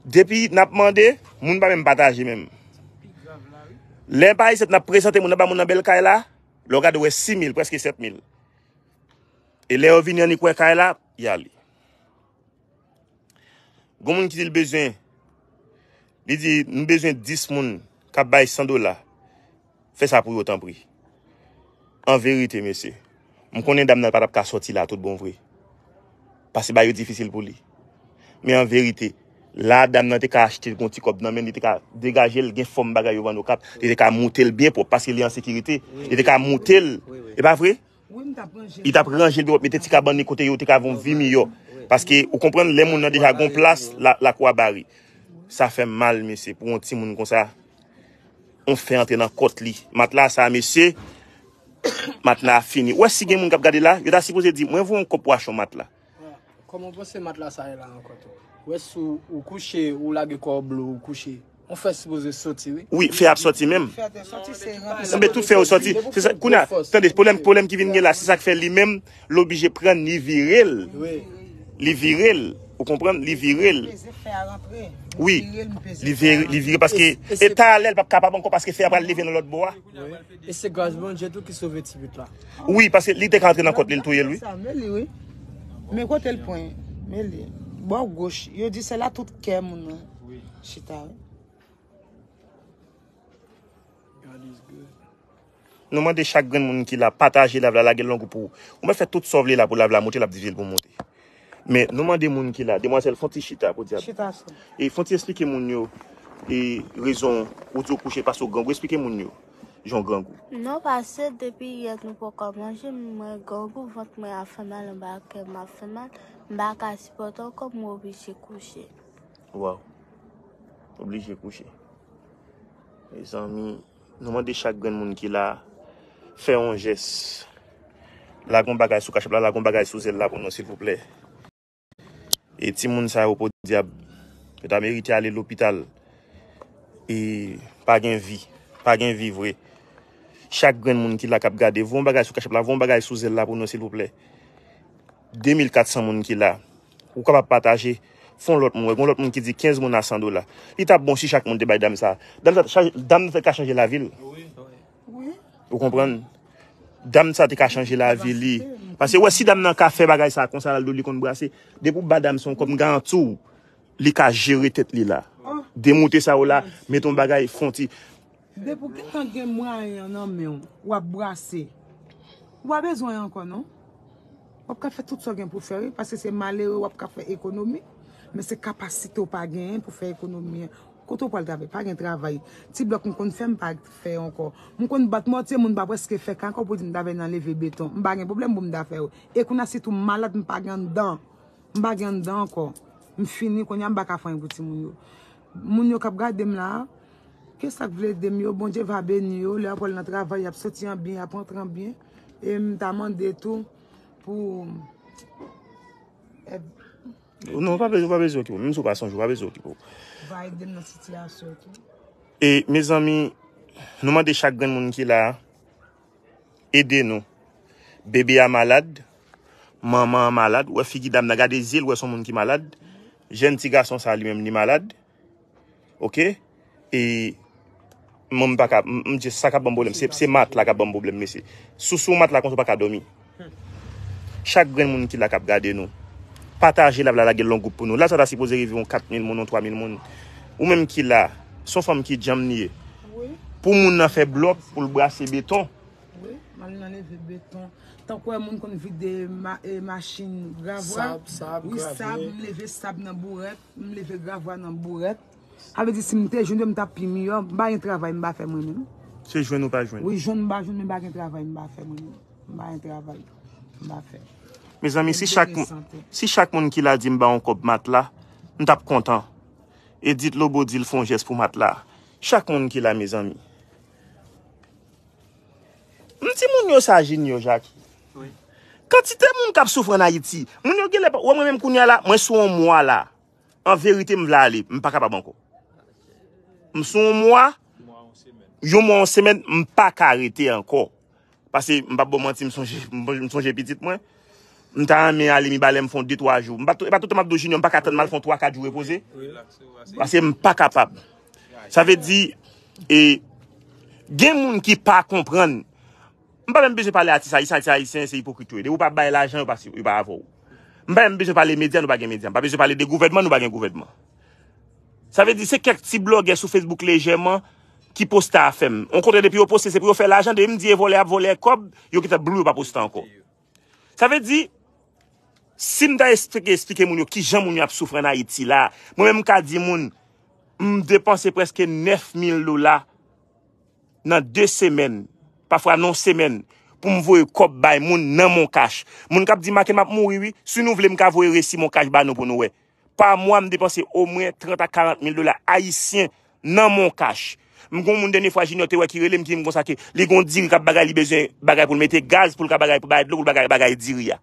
Depi n ap mande, moun pa menm pataje menm. Lè pa egzanp n ap prezante moun nan ba moun nan bèl kay la, lè w gade w wè sis mil, prèske sèt mil. E lè yo vini annik wè kay la, y ale. Gon moun ki di l bezwen, li di, "Nou bezwen dis moun k ap bay san dola. Fè sa pou yo, tanpri." An verite, mesye, m konnen dam nan pa t ap ka sòti la tout bon vre. Paske bagay yo difisil pou li. Men an verite, la dam nan te ka achte l gon ti kòb nan men l, li te ka degaje l, gen fòm bagay yo vann Okap, li te ka moute l byen pwòp paske li an sekirite. Li te ka moute l. E pa vre? Li t ap ranje l byen pwòp, mete ti kabann li kote yo te ka voye vi miyò. Paske, ou konprann, lè moun nan deja gon plas, la, lakou a bare. Sa fè m mal, mesye, pou yon timoun konsa. On fè antre nan kòt li. Matla sa, mesye, matla a fini. Ou wè si gen moun k ap gade la, yo ta sipoze di, "Mwen voye yon kòb pou achte yon matla." Kòman w panse matla sa ye la ankò tou? Ou wè si w kouche, ou lage kò w blo, ou kouche. On fè sipoze soti, wi. Wi, fè ap sòti menm. Fè ap sòti, se rantre. Enben, tout fè yo sòti. Se sa, kounye a, tande, pwoblèm, pwoblèm ki vin gen la, se sa k fè li menm, l oblije pran, li vire l. Wi. Li vire l. Ou konprann? Li vire l. Wi. Li vire, li vire paske, e talè l p ap kapab ankò paske fè a pral leve nan lòt bò a. E se gras Bondye tou ki sove ti pitit la. Wi, paske li te ka antre nan kòt li, l touye l, wi. Sa, men li, wi. Men kote l pran? Men li. Bò goch. Yo di se la tout kè moun nan chita, wi. God is good. Nou mande chak grenn moun ki la, pataje live la, lage l nan gwoup pou ou. Ou mèt fè tout sa w vle la pou live la moute, l ap difisil pou moute. Men, nou mande moun ki la, demwazèl, fè yon ti chita, podyab. Chita sou. E fè yon ti eksplike moun yo, e rezon ou di w kouche paske w grangou. Eksplike moun yo, jan w grangou. Non, paske depi yè nou poko manje, mwen grangou, vant mwen ap fè mal, anba kè m ap fè mal, m pa ka sipòte ankò, mwen oblije kouche. Waw. Oblije kouche. Mezanmi, nou mande chak grenn moun ki la, fè yon jès. Lage yon bagay sou Cash App la, lage yon bagay sou Zelle la pou nou, silvouplè. E timoun sa yo, podyab, yo ta merite ale lopital. E pa gen vi. Pa gen vi vre. Chak grenn moun ki la k ap gade, voye yon bagay sou Cash App la, voye yon bagay sou Zelle la pou nou, silvouplè. De mil kat san moun ki la. Ou kapab pataje. Fè yon lòt moun wè. Gon lòt moun ki di kenz moun a san dola. Li t ap bon si chak moun te bay dam sa. Dam sa, dam nan te ka chanje lavi l. Wi. Ou konprann? Dam sa te ka chanje lavi li. Paske wè, si dam nan ka fè bagay sa konsa, l al do li konn brase. Depi w ba dam sa yon kòb, m garanti w, li ka jere tèt li la. Demoute sa yo la, mete yon bagay, fè yon ti. Depi w gentan gen mwayen an nan men w, w ap brase. Ou pa bezwen ankò, non. W ap ka fè tout sa w gen pou fè, wi, paske se malere w ap ka fè ekonomi, men se kapasite w pa genyen pou fè ekonomi an. Kote w pral travay? Pa gen travay. Ti blòk m konn fè, m pa fè ankò. M konn bat mòtye, moun pa prèske fè kay ankò pou di m ta vin nan leve beton. M pa gen pwoblèm pou m ta fè yo. E kounye a sitou m malad, m pa gen anndan. M pa gen anndan ankò. M fini, kounye a m pa ka fè anyen pou timoun yo. Moun yo k ap gade m la, ke sa k vle ede m yo, Bondye va beni yo, lè y ap al nan travay, y ap soti an byen, y ap rantre an byen. E m ta mande tou pou, eh, Non, ou pa bezwen, ou pa bezwen okipe w. Menm si w pa sonje, ou pa bezwen okipe w. Va ede m nan sitiyasyon tou. E, mezanmi, nou mande chak grenn moun ki la, ede nou. Bebe a malad, manman an malad, ou wè figi dam nan, gade zye l, ou wè se yon moun ki malad. Jèn ti gason sa, li menm, li malad. Oke? E, mwen, m pa ka, m, m di, sa k ap ban m pwoblèm, se, se matla k ap ban m pwoblèm, mesye. Sou, sou matla konsa, ou pa ka dòmi. Chak grenn moun ki la k ap gade nou, pataje live la, lage l nan gwoup pou nou. Live sa ta sipoze rive yon kat mil moun, yon twa mil moun. Ou menm ki la, se yon fanm ki djanm li ye. Wi. Pou moun nan fè blòk, pou l brase beton. Wi, m al nan leve beton. Tankou wè moun konn vide ma-, e, machin gravwa. Sab, sab, wi, gravye. Sab, m leve sab nan bourèt, m leve gravwa nan bourèt. Sa vle di si m te jwenn yo, m t ap pi miyò. M pa gen travay m pa fè mwen menm. Se jwenn ou pa jwenn? Wi, jwenn m pa jwenn, men m pa gen travay m pa fè mwen menm. M pa gen travay m pa fè. Mezanmi, si chak, si chak moun ki la di m ba yon kòb matla, m t ap kontan. Edith Lobo di l fè yon jès pou matla. Chak moun ki la, mezanmi. M di moun yo sa, Junior Jackie. Wi. Kantite moun k ap soufri ann Ayiti. Moun yo genlè pa, wè mwen menm kounye a la, mwen sou yon mwa la. An verite, m vle ale, m pa kapab ankò. M sou yon mwa, yon mwa, yon semèn, m pa ka rete ankò. Paske m p ap ba w manti, m sonje, m sonje pitit mwen. M ta renmen ale Mibalè, m fè yon de twa jou. M pa tou, e pa tout tan m ap di w, Junior, m pa ka tann m al fè yon twa kat jou repoze. Paske m pa kapab. Sa vle di, e, Gen moun ki pa konprann. M pa menm bezwen pale atis ayisyen, atis ayisyen se ipokrit yo ye. Depi w pa bay lajan, yo pa, yo pa avè w. M pa menm bezwen pale medya, nou pa gen medya. M pa bezwen pale de gouvènman, nou pa gen gouvènman. Sa vle di, se kèk ti blogè sou Facebook lejèman ki poste afè m. On kontre depi yo poste, se pou yo fè lajan, depi m di e vòlè ap vòlè kòb, yo gentan blou, yo pa poste ankò. Sa vle di, si m ta esplike, esplike moun yo kijan moun yo ap soufri ann Ayiti la, mwen menm m ka di moun, m depanse prèske nèf mil dola nan de semèn, pafwa nan yon semèn, pou m voye kòb bay moun nan Moncash. Moun k ap di, Maken, m ap mouri, wi. Si nou vle, m ka voye resi Moncash ba nou pou nou wè. Pa mwa, m depanse omwen trant a karant mil dola ayisyen nan Moncash. M gon moun dènye fwa Junior te wè ki rele m, ki di m konsa ke li gon diri k ap bagay, li bezwen bagay pou l mete gaz, pou l ka bagay, pou bagay dlo, pou l bagay, bagay diri a.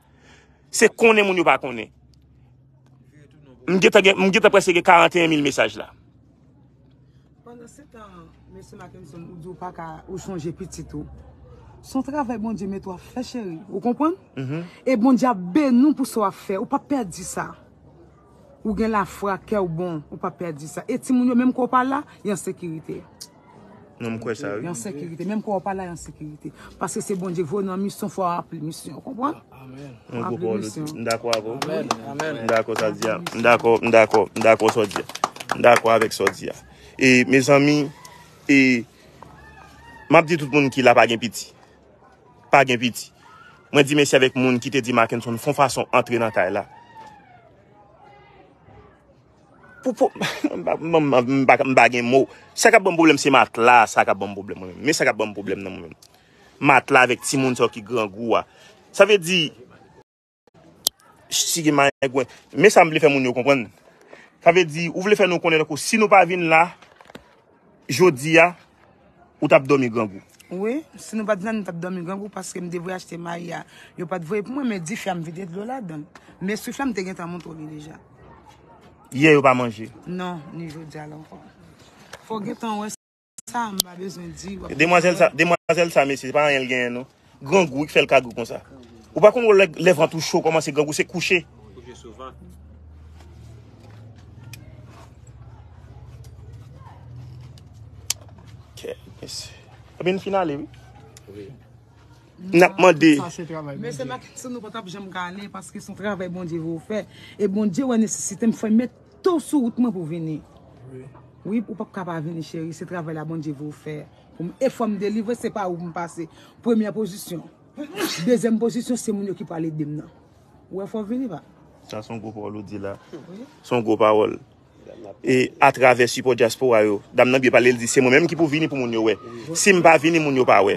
Se konnen moun yo pa konnen. M gentan gen, m gentan prèske gen karanteyen mil mesaj la. Pandan se tan, mesye Mackenson, ou di ou pa ka, ou chonje pitit ou. Se yon travay Bondye mete w ap fè, cheri. Ou konprann? E Bondye ap beni w pou sa w ap fè. Ou p ap pèdi sa. Ou gen lafwa, kè w bon, ou p ap pèdi sa. E timoun yo, menm kan w pa la, y an sekirite. Non, m kwè sa, wi. Y an sekirite. Menm kan w pa la, y an sekirite. Paske se Bondye k voye w nan misyon, fò w ranpli misyon. Ou konprann? Yon gwo pawòl ou di. M dakò avè w. M dakò sa w di a. M dakò, m dakò, m dakò sa w di a. M dakò avèk sa w di a. E, mezanmi, e, m ap di tout moun ki la pa gen piti. Pa gen piti. Mwen di mèsi avèk moun ki te di Mackenson fè yon fason antre nan kay la. Pou, pou, m pa, m pa, m pa, m pa gen mo. Sa k ap ban m pwoblèm se matla, sa k ap ban m pwoblèm mwen menm. Men sa k ap ban m pwoblèm nan mwen menm. Matla avèk timoun sa yo ki grangou a. Sa vle di, si gen mayengwen. Men sa m vle fè moun yo konprann. Sa vle di, ou vle fè nou konnen tankou si nou pa vin la, jodi a, ou t ap dòmi grangou. Wi, si nou pa t vin la, nou t ap dòmi grangou paske m te voye achte mayi a. Yo pa t voye pou mwen, men dife a m vide dlo ladan l. Men swif la, m te gentan montre w li deja. Yè yo pa manje. Non, ni jodi a la ankò. Fò w gentan wè sa, m pa bezwen di. W ap Demwazèl sa, demwazèl sa, mesye, se pa anyen l genyen, non. Grangou, wi, k fè l ka gou konsa. Ou pa konn wè lè, lè vant ou cho, kòmanse grangou, se kouche. Kouche sou vant. Kè, mesye. Ebyen, n fin ale, wi. N ap mande. Sa se travay Mesye Bondye. Mackenson, nou pa t ap janm ka ale paske se yon travay Bondye voye w fè. E Bondye wè nesesite m, fò l mete w sou wout mwen pou w vini. Wi, ou p ap ka pa vini, cheri. Se travay la Bondye voye w fè. Pou m, e fò m delivre, se pa ou pou m pase. Premyè pozisyon. Dezyèm pozisyon, se moun yo ki pral ede m nan. Ou wè, fò w vini, pa. Sa se yon gwo pawòl ou di la. Se yon gwo pawòl. E atravè sipò dyaspora yo, dam nan byen pale, l di se mwen menm ki pou vini pou moun yo wè. Si m pa vini, moun yo pa wè.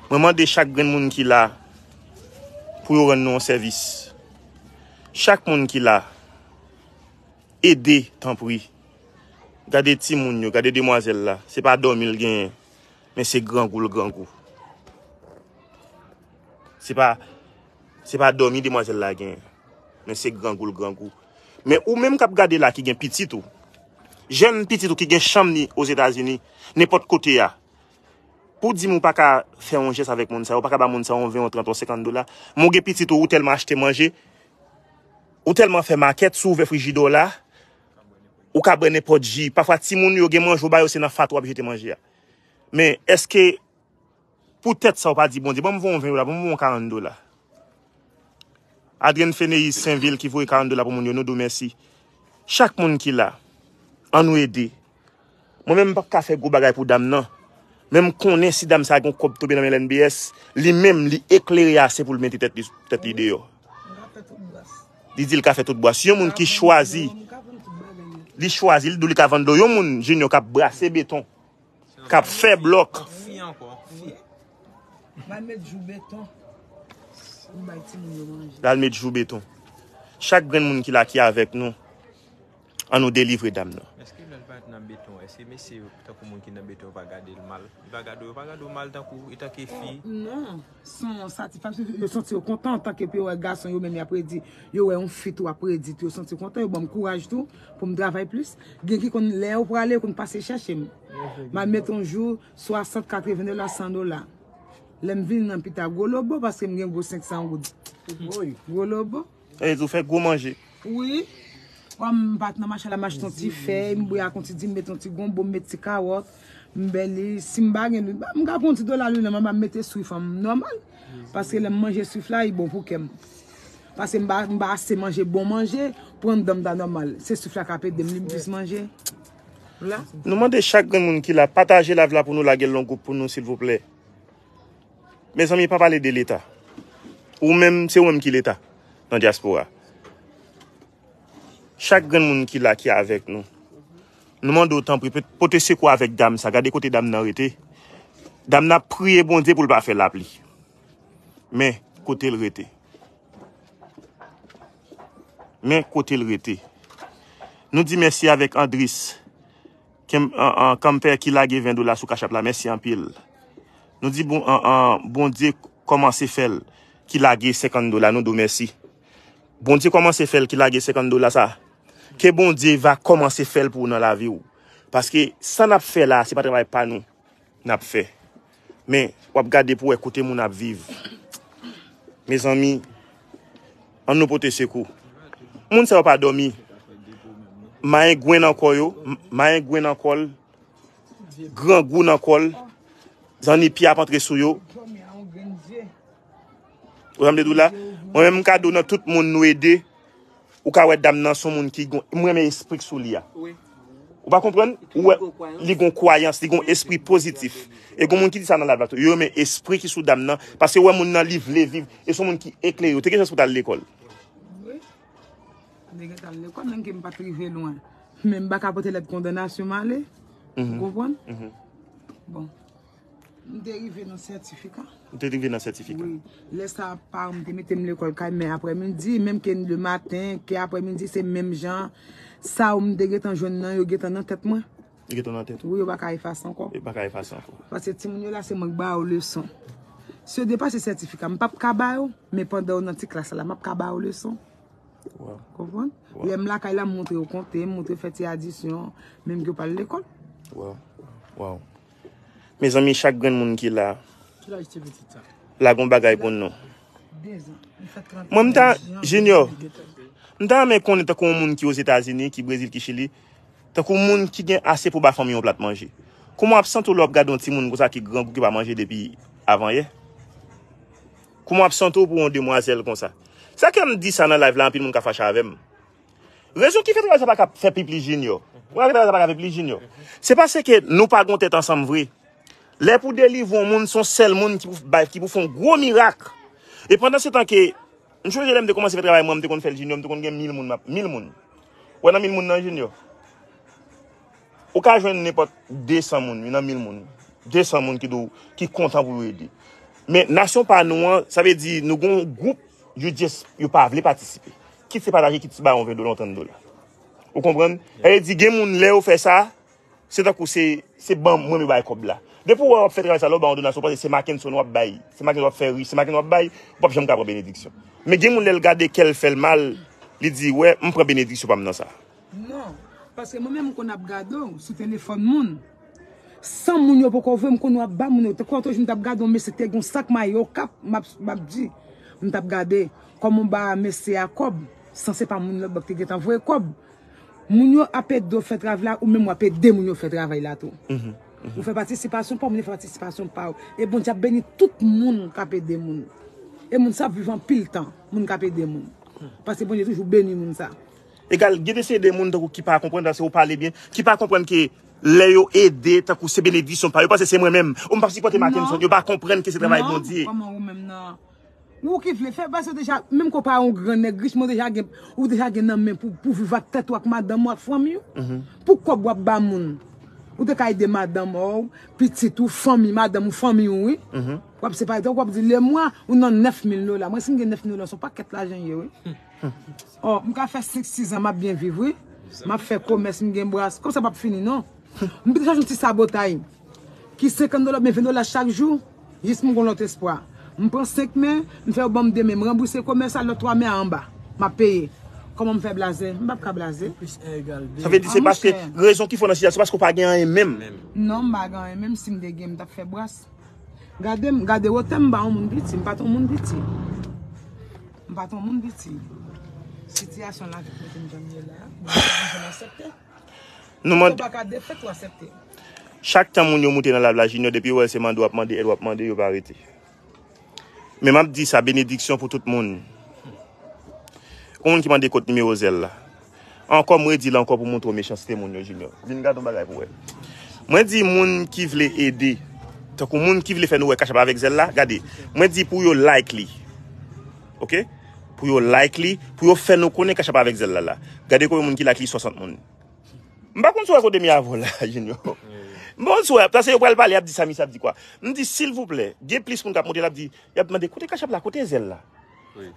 Mwen mande chak grenn moun ki la pou yo rann nou yon sèvis. Chak moun ki la, ede, tanpri. Gade timoun yo, gade demwazèl la. Se pa dòmi l genyen, men se grangou l grangou. Se pa, se pa dòmi demwazèl la genyen, men se grangou l grangou. Men ou menm k ap gade la ki gen pitit ou, jèn pitit ou ki gen chanm li Ozetazini, nenpòt kote a, pou w di m ou pa ka fè yon jès avèk moun sa yo, ou pa ka ba moun sa yo yon ven, yon trant, yon senkant dola, men w gen pitit ou, ou tèlman achte manje, ou tèlman fè makèt, si w ouvè frijidè w la, ou ka bwè nenpòt ji. Pafwa timoun yo gen manje w ba yo, se nan fatra w ap jete manje a. Men èske poutèt sa ou pa di Bondye, ban m voye yon ven dola, ban m voye yon karant dola. Adrienne Feneis Senvil ki voye karant dola pou moun yo, nou di w mèsi. Chak moun ki la, ann nou ede. Mwen menm m p ap ka fè gwo bagay pou dam nan. Men m konnen si dam sa gen yon kòb tonbe nan men L N B S, li menm li eklere ase pou l mete tèt li, tèt li deyò. Li di l ka fè tout bwa. Si yon moun ki chwazi, li chwazi, li di w li ka vann dlo. Yon moun, Junior, k ap brase beton, k ap fè blòk. M al met jou beton. M bay timoun yo manje. L al met jou beton. Chak grenn moun ki la ki avèk nou, ann nou delivre dam nan. Èske lè l parèt nan beton, èske mesye yo, tankou moun ki nan beton yo pa gade l mal? Li pa gade w, yo pa gade w mal tankou, etanke fi? Non, se yon satisfaksyon. Yo santi yo kontan antanke pou yo wè gason yo menm y ap redi. Yo wè yon fi tou ap redi tou, yo santi yo kontan, yo ban m kouraj tou pou m travay plis. Gen ki konn lè yo prale, yo konn pase chèche m. M al met yon jou, swasant, katreven dola, san dola. Lè m vini nan pita, gwo lobo, paske m gen gwo senk san goud. Gwo lobo. E di w fè gwo manje. Wi. Kòm m pa t nan mache la, m achte yon ti fèy, m bouyi ak yon ti di, m mete yon ti gonbo, m mete ti kawòt, m bèl li. Si m pa gen lwil, m ka pran yon ti dola lwil nan manman m mete sou fanm m nòmal. Paske lè m manje swif la, li bon pou kè m. Paske m pa, m pa ase manje bon manje pou anndan m ta nòmal. Se swif la k ap ede m, li m plis manje. Vwala. Nou mande chak grenn moun ki la, pataje live la pou nou, lage l nan gwoup pou nou, silvouplè. Mezanmi, pa pale de Leta. Ou menm, se ou menm ki Leta nan dyaspora. Chak grenn moun ki la, ki avèk nou, nou mande w tanpri, pe-, pote sekou avèk dam sa. Gade kote dam nan rete. Dam nan ap priye Bondye pou l pa fè lapli. Men kote l rete. Men kote l rete. Nou di mèsi avèk Andris Kem-, an, an, Kanmpè ki lage ven dola sou Cash App la. Mèsi anpil. Nou di bon, an, an, Bondye kòmanse fè l ki lage senkant dola. Nou di w mèsi. Bondye kòmanse fè l ki lage senkant dola sa. Ke Bondye va kòmanse fè l pou ou nan lavi w. Paske sa n ap fè la, se pa travay pa nou n ap fè. Men, w ap gade pou w wè kote moun ap viv. Mezanmi, ann nou pote sekou. Moun sa yo pa dòmi. Mayengwen nan kò yo, m-, mayengwen nan kò l, grangou nan kò l, zanni pye ap antre sou yo. Ou sa m te di w la? Mwen menm, m ka di w nan tout moun nou ede, ou ka wè dam nan se yon moun ki gon, mwen renmen espri k sou li a. Ou pa konprann? Ou wè, li gon kwayans, li gon espri pozitif. E gon moun ki di sa nan live la tou. Yo renmen espri ki sou dam nan, paske yo wè moun nan li vle viv, e se yon moun ki eklere. Ou te gen chans pou w t al lekòl. Wi. M te gentan al lekòl, menm ke m pa t rive lwen. Men m pa ka pote lèt kondanasyon m ale. Ou konprann? Bon. M te rive nan sètifika. Ou te rive nan sètifika? Wi. Lè sa, paran m te mete m lekòl kay, men aprèmidi, menm ke lematen, ke aprèmidi, se menm jan. Sa yo m te gentan jwenn nan, yo gentan nan tèt mwen. Yo gentan nan tèt ou? Wi, yo pa ka efase ankò. Yo pa ka efase ankò. Paske timoun yo la, se mwen k ba yo leson. Si yo depase sètifika, m p ap ka ba yo, men pandan yo nan ti klas la, m ap ka ba yo leson. Wow. Konprann? Wow. Lè m lakay la, m montre yo konte, m montre yo fè ti adisyon, menm ke yo pa al lekòl. Wow. Wow. Mezanmi, chak grenn moun ki la, lage yon bagay pou nou. Mwen, m ta, Junior, m ta renmen konnen tankou yon moun ki Ozetazini, ki Brezil, ki Chili, tankou moun ki gen ase pou ba fanmi yon plat manje. Kòman w ap santi w lè w ap gade yon timoun konsa ki grangou, ki pa manje depi avanyè? Kòman w ap santi w pou yon demwazèl konsa? Sa ke m di sa nan live la, anpil moun ka fache avè m. Rezon ki fè travay sa pa ka fè pi plis Junior. Ou konprann, travay sa pa ka fè plis Junior. Se paske nou pa gon tèt ansanm vre. Lè pou delivre yon moun, se yon sèl moun ki pou bay, ki pou fè yon gwo mirak. E pandan se tan ke, m sonje lè m te kòmanse fè travay mwen, m te konn fè l Junior, m te konn gen mil moun, m ap, mil moun. Ou wè nan mil moun nan Junior? Ou ka jwenn nenpòt de san moun, wi, nan mil moun. De san moun ki di w, ki kontan pou yo ede. Men nasyon pa nou an, sa vle di nou gon gwoup, yo just, yo pa vle patisipe. Kit se pataje, kit se ba yon ven dola, yon trant dola. Ou konprann? Sa vle di gen moun lè yo fè sa, se tankou se, se ban mwen m bay kòb la. Depi w wè w ap fè travay sa la, w ba yon donasyon, w panse se Mackenson w ap bay. Se Mackenson w ap fè rich, se Mackenson w ap bay, ou p ap janm ka pran benediksyon. Men gen moun lè l gade kè l fè l mal, li di, wè, m pran benediksyon pa m nan sa. Non, paske mwen menm m konn ap gade w sou telefòn moun. San moun yo poko voye, m konn w ap ba moun yo. Te konn toujou m t ap gade yon mesye te gen yon sak mayi Okap, m ap, m ap di, m t ap gade kòman w ba mesye a kòb, san se pa moun lòt bò ki te gentan voye kòb. Moun yo ap ede w fè travay la, ou menm w ap ede moun yo fè travay la tou. Ou fè patisipasyon pa w, moun yo fè patisipasyon pa yo. E Bondye ap beni tout moun k ap ede moun. E moun sa ap viv anpil tan, moun k ap ede moun. Paske Bondye toujou beni moun sa. Egal, gen de se de moun tankou ki pa konprann, paske ou pale byen, ki pa konprann ke lè yo ede, tankou se benediksyon pa yo, paske se mwen menm. Ou m p ap sipòte Mackenson, yo pa konprann ke se travay Bondye. Kòman ou menm nan Ou ki vle fè, paske w deja, menm ke w pa yon gran nèg rich, men w deja gen, ou deja gen nan men pou, pou viv ak tèt ou, ak madanm ou, ak fanmi w. Pou kòb w ap ba moun. Ou te ka ede madanm ou, pitit ou, fanmi, madanm ou, fanmi w, wi. W ap separe tèt ou, w ap di, lemwa, ou nan nèf mil dola. Mwen, si m gen nèf mil dola, se yon pakèt lajan ye, wi. Ò, m ka fè senk, sis an, m ap byen viv, wi. M ap fè komès, m gen bras. Konsa p ap fini, non. M te chache yon ti sabotay. Ki senkant dola, oubyen ven dola chak jou, jis m gon lòt espwa. M pran senk men, m fè yo ban m de men, m ranbouse komès la, lòt twa men a anba. M ap peye. Kòman m fè blaze? M p ap ka blaze. Sa vle di se paske rezon ki fè w nan sitiyasyon, se paske w pa gen anyen menm. Non, m pa gen anyen menm, si m te gen, m t ap fè bras. Gade m, gade wotè m, m pa yon moun piti, m pa t yon moun piti. M pa t yon moun piti. Sitiyasyon lavi kote m jan m ye la, mwen pa bezwen aksepte. Nou mande. Ou pa ka defèt ou aksepte. Chak tan moun yo moute nan live la, Junior, depi yo wè se mande w ap mande èd, w ap mande, yo pa rete. Men m ap di sa, benediksyon pou tout moun. Yon moun ki mande kot nimewo Zèl la. Ankò, m redi l ankò pou montre w mechanste moun yo, Junior. Vin gade yon bagay pou wè. Mwen di moun ki vle ede, tankou moun ki vle fè nou wè Cash App avèk Zèl la, gade. Mwen di pou yo like li. Oke? Pou yo like li, pou yo fè nou konnen Cash App avèk Zèl la la. Gade konbyen moun ki like li, swasant moun. M pa konn si w wè kote m ye avè w la, Junior. M pa konn si w wè, paske yo pral pale, y ap di sa, misye ap di kwa. M di, silvouplè, gen plis moun k ap monte, l ap di, y ap mande, kote Cash App la, kote Zèl la?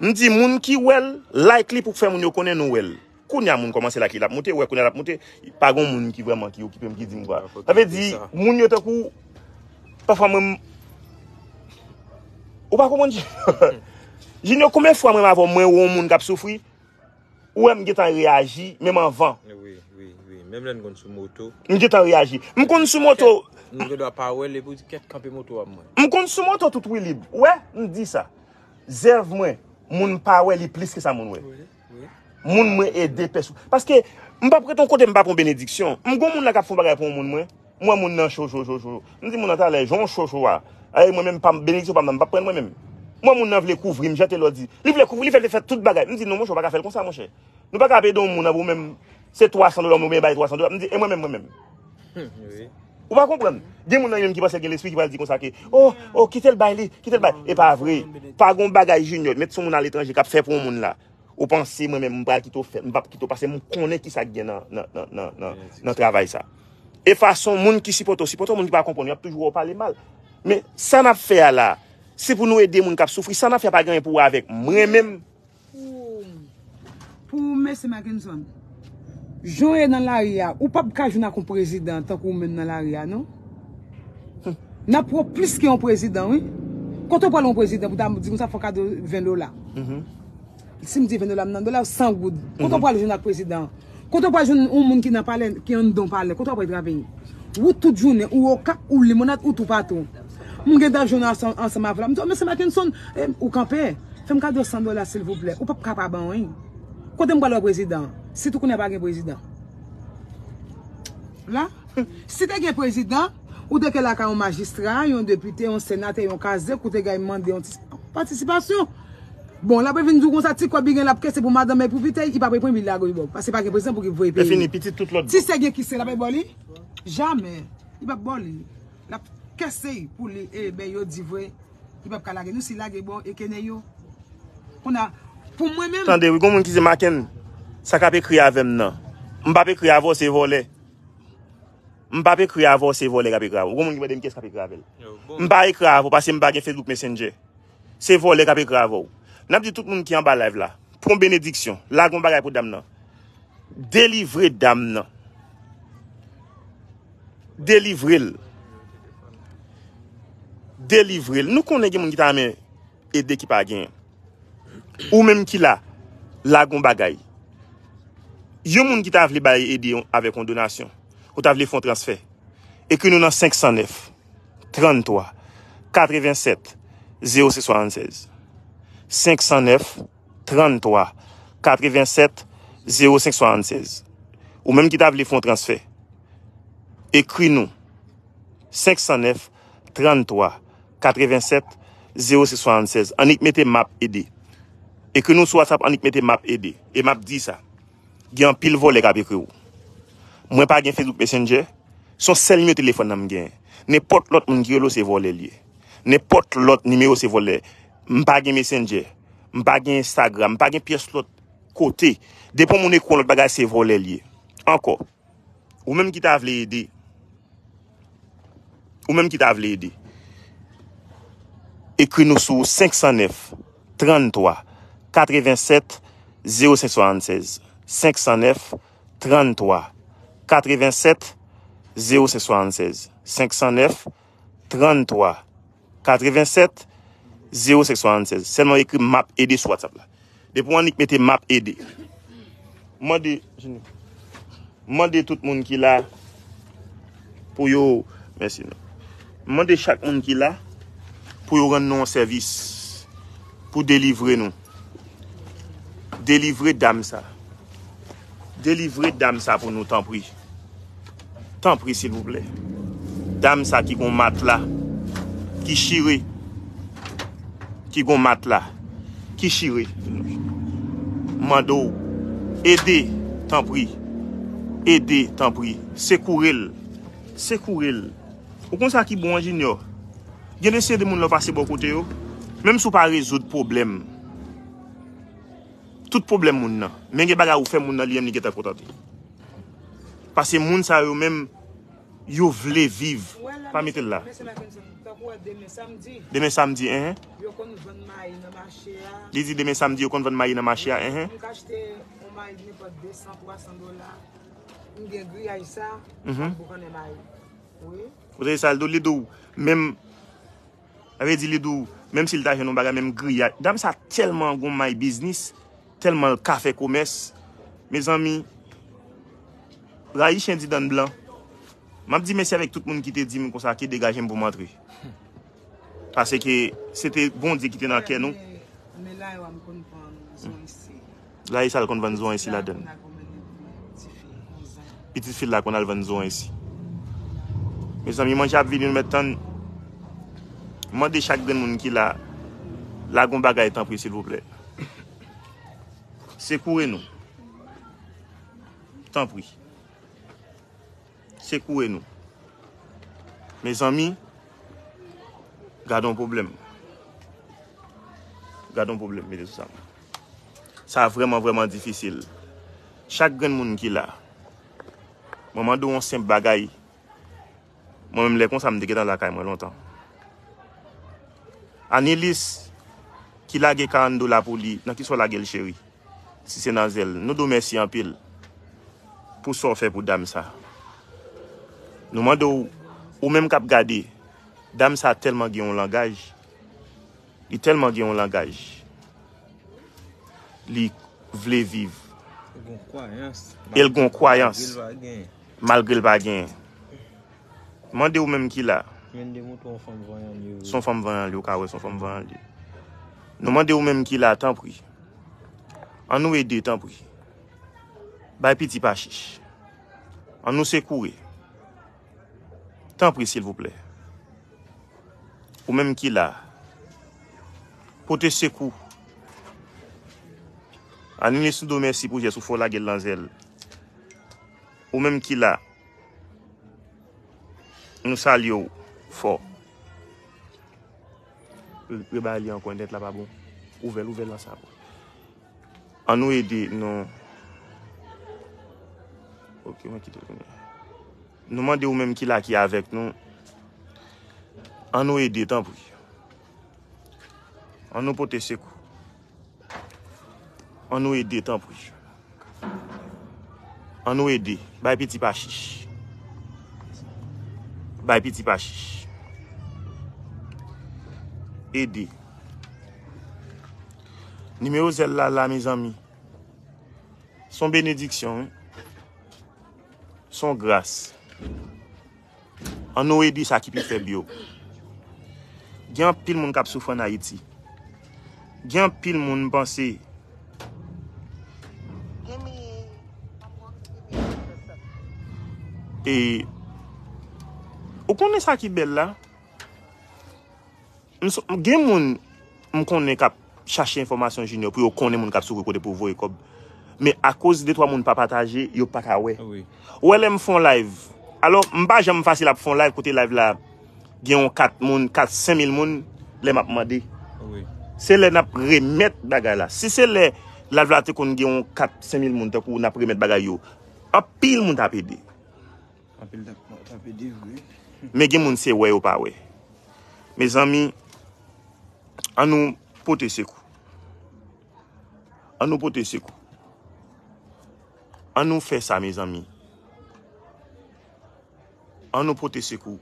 M di, moun ki wè l, like li pou fè moun yo konnen nou wè l. Kounye a, moun kòmanse like li, l ap monte, ou wè, kounye a, l ap monte. Pa gen moun ki vrèman ki okipe m, ki di m kwa. Sa vle di, moun yo tankou, pafwa mwen, m- ou pa konprann, Junior, konbyen fwa mwen avè w, mwen wè yon moun k ap soufri, ou wè m gentan reyaji, menm anvan. Wi, wi, wi. Menm lè n konn sou moto. M gentan reyaji. M konn sou moto. Nou gen dwa pa wè l, epi w di, kèt, kanpe moto a mwen. M konn sou moto tout wi lib. Ou wè, m di sa. Zèv mwen, moun pa wè li plis ke sa moun wè. Wi, wi. Moun mwen ede pèsonn. Paske, m p ap ret yon kote m pa pran benediksyon. M gon moun la k ap fè yon bagay pou yon moun mwen. M wè moun nan cho, cho, cho, cho. M di moun nan talè, jan w cho, cho a. Ay, mwen menm, pa m, benediksyon pa m nan, m p ap pran l mwen menm. M wè moun nan vle kouvri m, jan Telor di. Li vle kouvri, li fè, li fè tout bagay. M di, non, monchè, w pa ka fè l konsa, monchè. Nou pa ka ap ede yon moun nan pou menm, se twa san dola, mwen bay twa san dola. M di, e mwen menm, mwen menm. Wi. Ou pa konprann? Gen moun nan li menm ki panse l gen lespri ki pral di konsa ke, oh, oh, kite l bay li, kite l bay. E pa vre. Pa gon bagay, Junior, met sou moun aletranje k ap fè pou yon moun la. Ou panse mwen menm m pral kite w fè, m p ap kite w pase, m konnen kisa k gen nan, nan, nan, nan, nan, nan travay sa. E fason moun ki sipòte w, sipòte w, moun ki pa konprann, y ap toujou wè w pale mal. Men sa n ap fè a la, se pou nou ede moun k ap soufri. Sa n ap fè a pa gen anyen pou wè avèk mwen menm. Pou, pou mesye Mackenson, jan w ye nan lari a, ou p ap ka jwenn ak yon prezidan tankou w menm nan lari a, non? N ap pran plis ke yon prezidan, wi. Kote w pral yon prezidan pou ta di konsa fè w kado ven dola? Si m di ven dola, m nan dola, san goud. Kote w pral jwenn ak prezidan? Kote w pral jwenn yon moun ki nan palè, ki anndan palè? Kote w pral trape? Ou tout jounen, ou Okap, ou Limonad, ou toupatou. M gentan jwenn ansanm, ansanm avè w la. M di, oh, mesye Mackenson, eh, ou kanpe. Fè m kado san dola, silvouplè. Ou p ap ka pa ban anyen. Kote m pral wè prezidan? Sitou kounye a pa gen prezidan. La, si te gen prezidan, ou te ke lakay yon majistra, yon depite, yon senatè, yon kazèk, ou te gay mande yon ti patisipasyon. Bon, l ap vin di w konsa, ti kòb li gen, l ap kese pou madanm, men pou pitèy, li p ap reprann, li lage w bò. Paske pa gen prezidan pou ki voye peyi. Lè fini, pitit tout lòt bò. Ti sè gen kise, l ap bay bò li? Jamè. Li p ap bò li. L ap kese pou li, e ben yo di vre. Li p ap ka lage nou, si lage bò, e kene yo. Kounye a, pou mwen menm. Tande, wi, gon moun ki di, Maken, sa k ap ekri avè m nan. M p ap ekri avè w, se vòlè. M p ap ekri avè w, se vòlè k ap ekri avè w. Gon moun ki mande m kiyès k ap ekri avè l. M pa ekri avè w, paske m pa gen Facebook Messenger. Se vòlè k ap ekri avè w. N ap di tout moun ki anba live la, pran benediksyon, lage yon bagay pou dam nan. Delivre dam nan. Delivre l. Delivre l. Nou konnen gen moun ki ta renmen ede ki pa genyen. Ou menm ki la, lage yon bagay. Yon moun ki ta vle bay ede yon, avèk yon donasyon, ou ta vle fè yon transfè, ekri nou nan senk san nèf, trann twa, katreven sèt, zewo senk swasannsèz. Senk san nèf, trann twa, katreven sèt, zewo senk swasannsèz. Ou menm ki ta vle fè yon transfè, ekri nou. Senk san nèf, trann twa, katreven sèt, zewo senk swasannsèz. Annik mete m ap ede. Ekri nou sou WhatsApp, annik mete m ap ede. E m ap di sa. Gen anpil vòlè k ap ekri w. Mwen pa gen Facebook Messenger. Se yon sèl nimewo telefòn nan m genyen. Nenpòt lòt moun ki rele w, se vòlè l ye. Nenpòt lòt nimewo, se vòlè. M pa gen Messenger. M pa gen Instagram. M pa gen pyès lòt kote. Depi yon moun ekri w yon lòt bagay, se vòlè l ye. Ankò. Ou menm ki ta vle ede. Ou menm ki ta vle ede. Ekri nou sou senk san nèf, trann twa, katreven sèt, zewo senk swasannsèz. Senk san nèf, trann twa, katreven sèt, zewo senk swasannsèz. Senk san nèf, trann twa, katreven sèt, zewo senk swasannsèz. Sèlman ekri m ap ede sou WhatsApp la. Depi w annik mete m ap ede. Mande, mande tout moun ki la pou yo, mèsi non. Mande chak moun ki la pou yo rann nou yon sèvis, pou delivre nou. Delivre dam sa. Delivre dam sa pou nou, tanpri. Tanpri, silvouplè. Dam sa ki gon matla, ki chire, ki gon matla, ki chire. Mande w, ede, tanpri. Ede, tanpri. Sekoure l. Sekoure l. Ou konn sa ki bon an, Junior? Gen de seri de moun lè w pase bò kote yo, menm si w pa rezoud pwoblèm, tout pwoblèm moun nan, men gen bagay ou fè moun nan, li menm li gentan kontante. Paske moun sa yo menm, yo vle viv. Pa mete l la. Demen samdi, enhen. Li di demen samdi, yo konn vann mayi nan mache a, enhen. Mhm. Ou te sa l do, li di w, menm, sa vle di, li di w, menm si l ta jwenn yon bagay, menm griyaj. Dam sa tèlman gon may biznis, tèlman l ka fè komès. Mezanmi, rayi chen di dann blan. M ap di mèsi avèk tout moun ki te di m konsa ke degaje m pou m antre. Paske se te Bondye ki te nan kè nou. Men la yo a m konn vann zon isi. La e sa l konn vann zon isi ladan l. Pitit fi l la konn al vann zon isi. Mezanmi, manje ap vini, nou mèt tann. Mande chak grenn moun ki la, lage yon bagay, tanpri, silvouplè. Sekoure nou. Tanpri. Sekoure nou. Mezanmi, gade yon pwoblèm. Gade yon pwoblèm, mete sou sa. Sa vrèman, vrèman difisil. Chak grenn moun ki la, mwen mande w yon senp bagay. Mwen menm, lè konsa, m te gentan lakay mwen lontan. Anilis, ki lage karant dola pou li, nan kisa w lage l, cheri? Si se nan zèl, nou di w mèsi anpil pou sa w fè pou dam sa. Nou mande w, ou menm k ap gade, dam sa tèlman gen yon langaj, li tèlman gen yon langaj, li vle viv. Li gon kwayans. E l gon kwayans. Malgre l pa gen. Malgre l pa gen. Mande ou menm ki la. Mande mouton yon fanm vanyan li ye, wi. Se yon fanm vanyan li, ou ka wè se yon fanm vanyan li. Nou mande ou menm ki la, tanpri. Ann nou ede, tanpri. Bay piti pa chich. Ann nou sekoure. Tanpri, silvouplè. Ou menm ki la. Pote sekou. Anilis, nou di w mèsi pou jès ou fè w lage l nan zèl. Ou menm ki la. Nou salye w fò. Re-, rebay li ankò, entènèt la pa bon. Ouvè l, ouvè l nan sa. Ann nou ede, non. Ok, mwen kite l kounye a. Nou mande ou menm ki la, ki avèk nou. Ann nou ede, tanpri. Ann nou pote sekou. Ann nou ede, tanpri. Ann nou ede. Bay piti pa chich. Bay piti pa chich. Ede. Nimewo zèl la, la, mezanmi. Se yon benediksyon, wi. Se yon gras. Ann nou ede sa ki pi fèb yo. Gen anpil moun k ap soufri ann Ayiti. Gen anpil moun m panse. E ou konnen sa ki bèl la? M s-, gen moun m konnen k ap chache enfòmasyon Junior pou yo konnen moun k ap soufri kote pou voye kòb. Men akoz de twa moun pa pataje, yo pa ka wè. Wi. Ou wè lè m fè yon live. Alò, m pa janm fasil ap fè yon live kote live la gen yon kat moun, kat, senk mil moun, lè m ap mande. Wi. Se lè n ap remèt bagay la. Si se lè live la te konn gen yon kat, senk mil moun tankou n ap remèt bagay yo, anpil moun t ap ede. Anpil t ap, t ap ede vre. Men gen moun se wè yo pa wè. Mezanmi, ann nou pote sekou. Ann nou pote sekou. Ann nou fè sa, mezanmi. Ann nou pote sekou.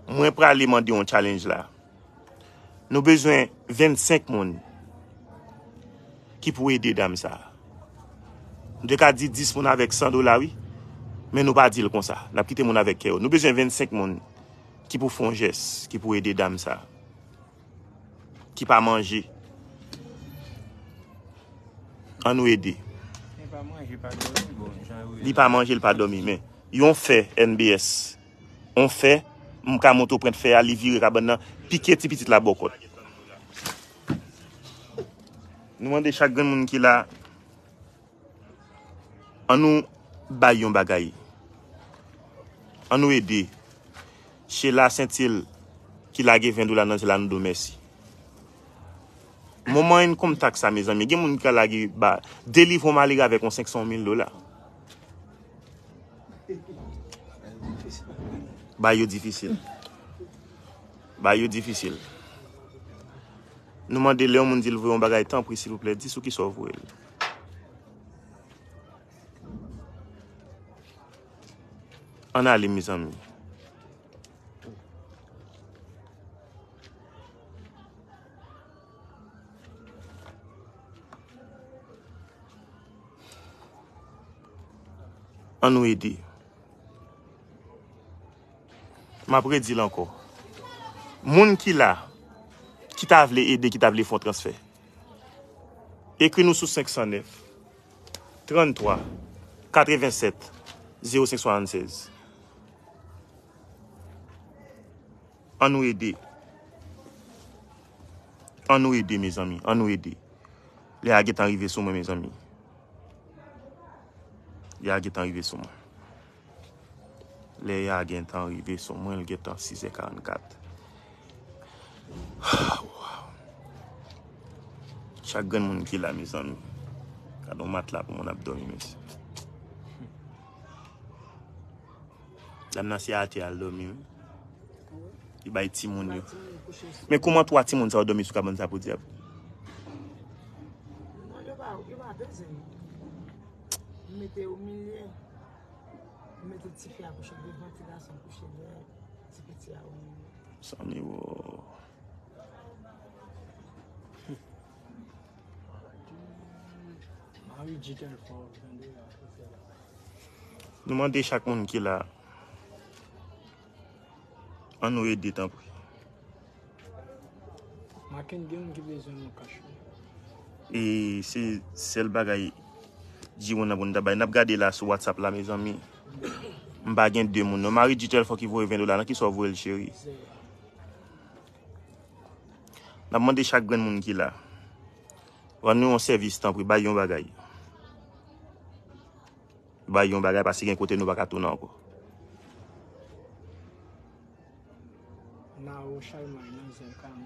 Mwen prale mande yon challenge la. Nou bezwen vennsenk moun ki pou ede dam sa. Nou te ka di dis moun avèk san dola, wi. Men nou pa di l konsa. N ap kite moun avèk kè yo. Nou bezwen vennsenk moun ki pou fè yon jès, ki pou ede dam sa. Ki pa manje. Ann nou ede. Li pa manje, li pa dòmi, men yon fè N B S. Yon fè, m ka monte pwent fè a, li vire kabann nan, pike ti pitit la bòkòt. Nou mande chak grenn moun ki la, ann nou bay yon bagay. Ann nou ede. Sheila Sentil ki lage ven dola nan zèl la, nou di w mèsi. Moman income tax sa, mezanmi, gen moun ki ka lage ba, delivre yon malere avèk yon senk san mil dola. Ba yo difisil. Ba yo difisil. Nou mande lè yon moun di l voye yon bagay, tanpri, silvouplè, di sou kisa w voye l. Ann ale, mezanmi. Ann nou ede. M ap redi l ankò. Moun ki la, ki ta vle ede, ki ta vle fè yon transfè, ekri nou sou senk san nèf, tranntwa, katrevennsèt, zewo senk swasannsèz. Ann nou ede. Ann nou ede, mezanmi. Ann nou ede. Lè a gentan rive sou mwen, mezanmi. Lè a gentan rive sou mwen. Lè a gentan rive sou mwen, l gentan sis è karannkat. Chak grenn moun ki la, mezanmi. Gade yon matla pou moun ap dòmi, mesye. Dam nan se atè al dòmi, wi. Li bay timoun yo. Men kòman twa timoun sa yo dòmi sou kabann sa, podyab? Non, yo pa, yo pa peze. M mete yo milye. M mete tifi a kouche devan, ti gason kouche dèyè, ti piti a o milye. Sanmiwo. Mari G Telfò, tande la, kote la. Nou mande chak moun ki la, ann nou ede, tanpri. Maken, gen moun ki bezwen yon kach, wi. E se sèl bagay G one nan pou n ta bay. N ap gade la sou WhatsApp la, mezanmi. M pa gen de moun, non. Mari G Telfò ki voye ven dola, nan kisa w voye l, cheri? N ap mande chak grenn moun ki la, rann nou yon sèvis, tanpri, bay yon bagay. Bay yon bagay, paske gen kote nou pa ka tounen ankò. Nao Chalmay nan zèl karann.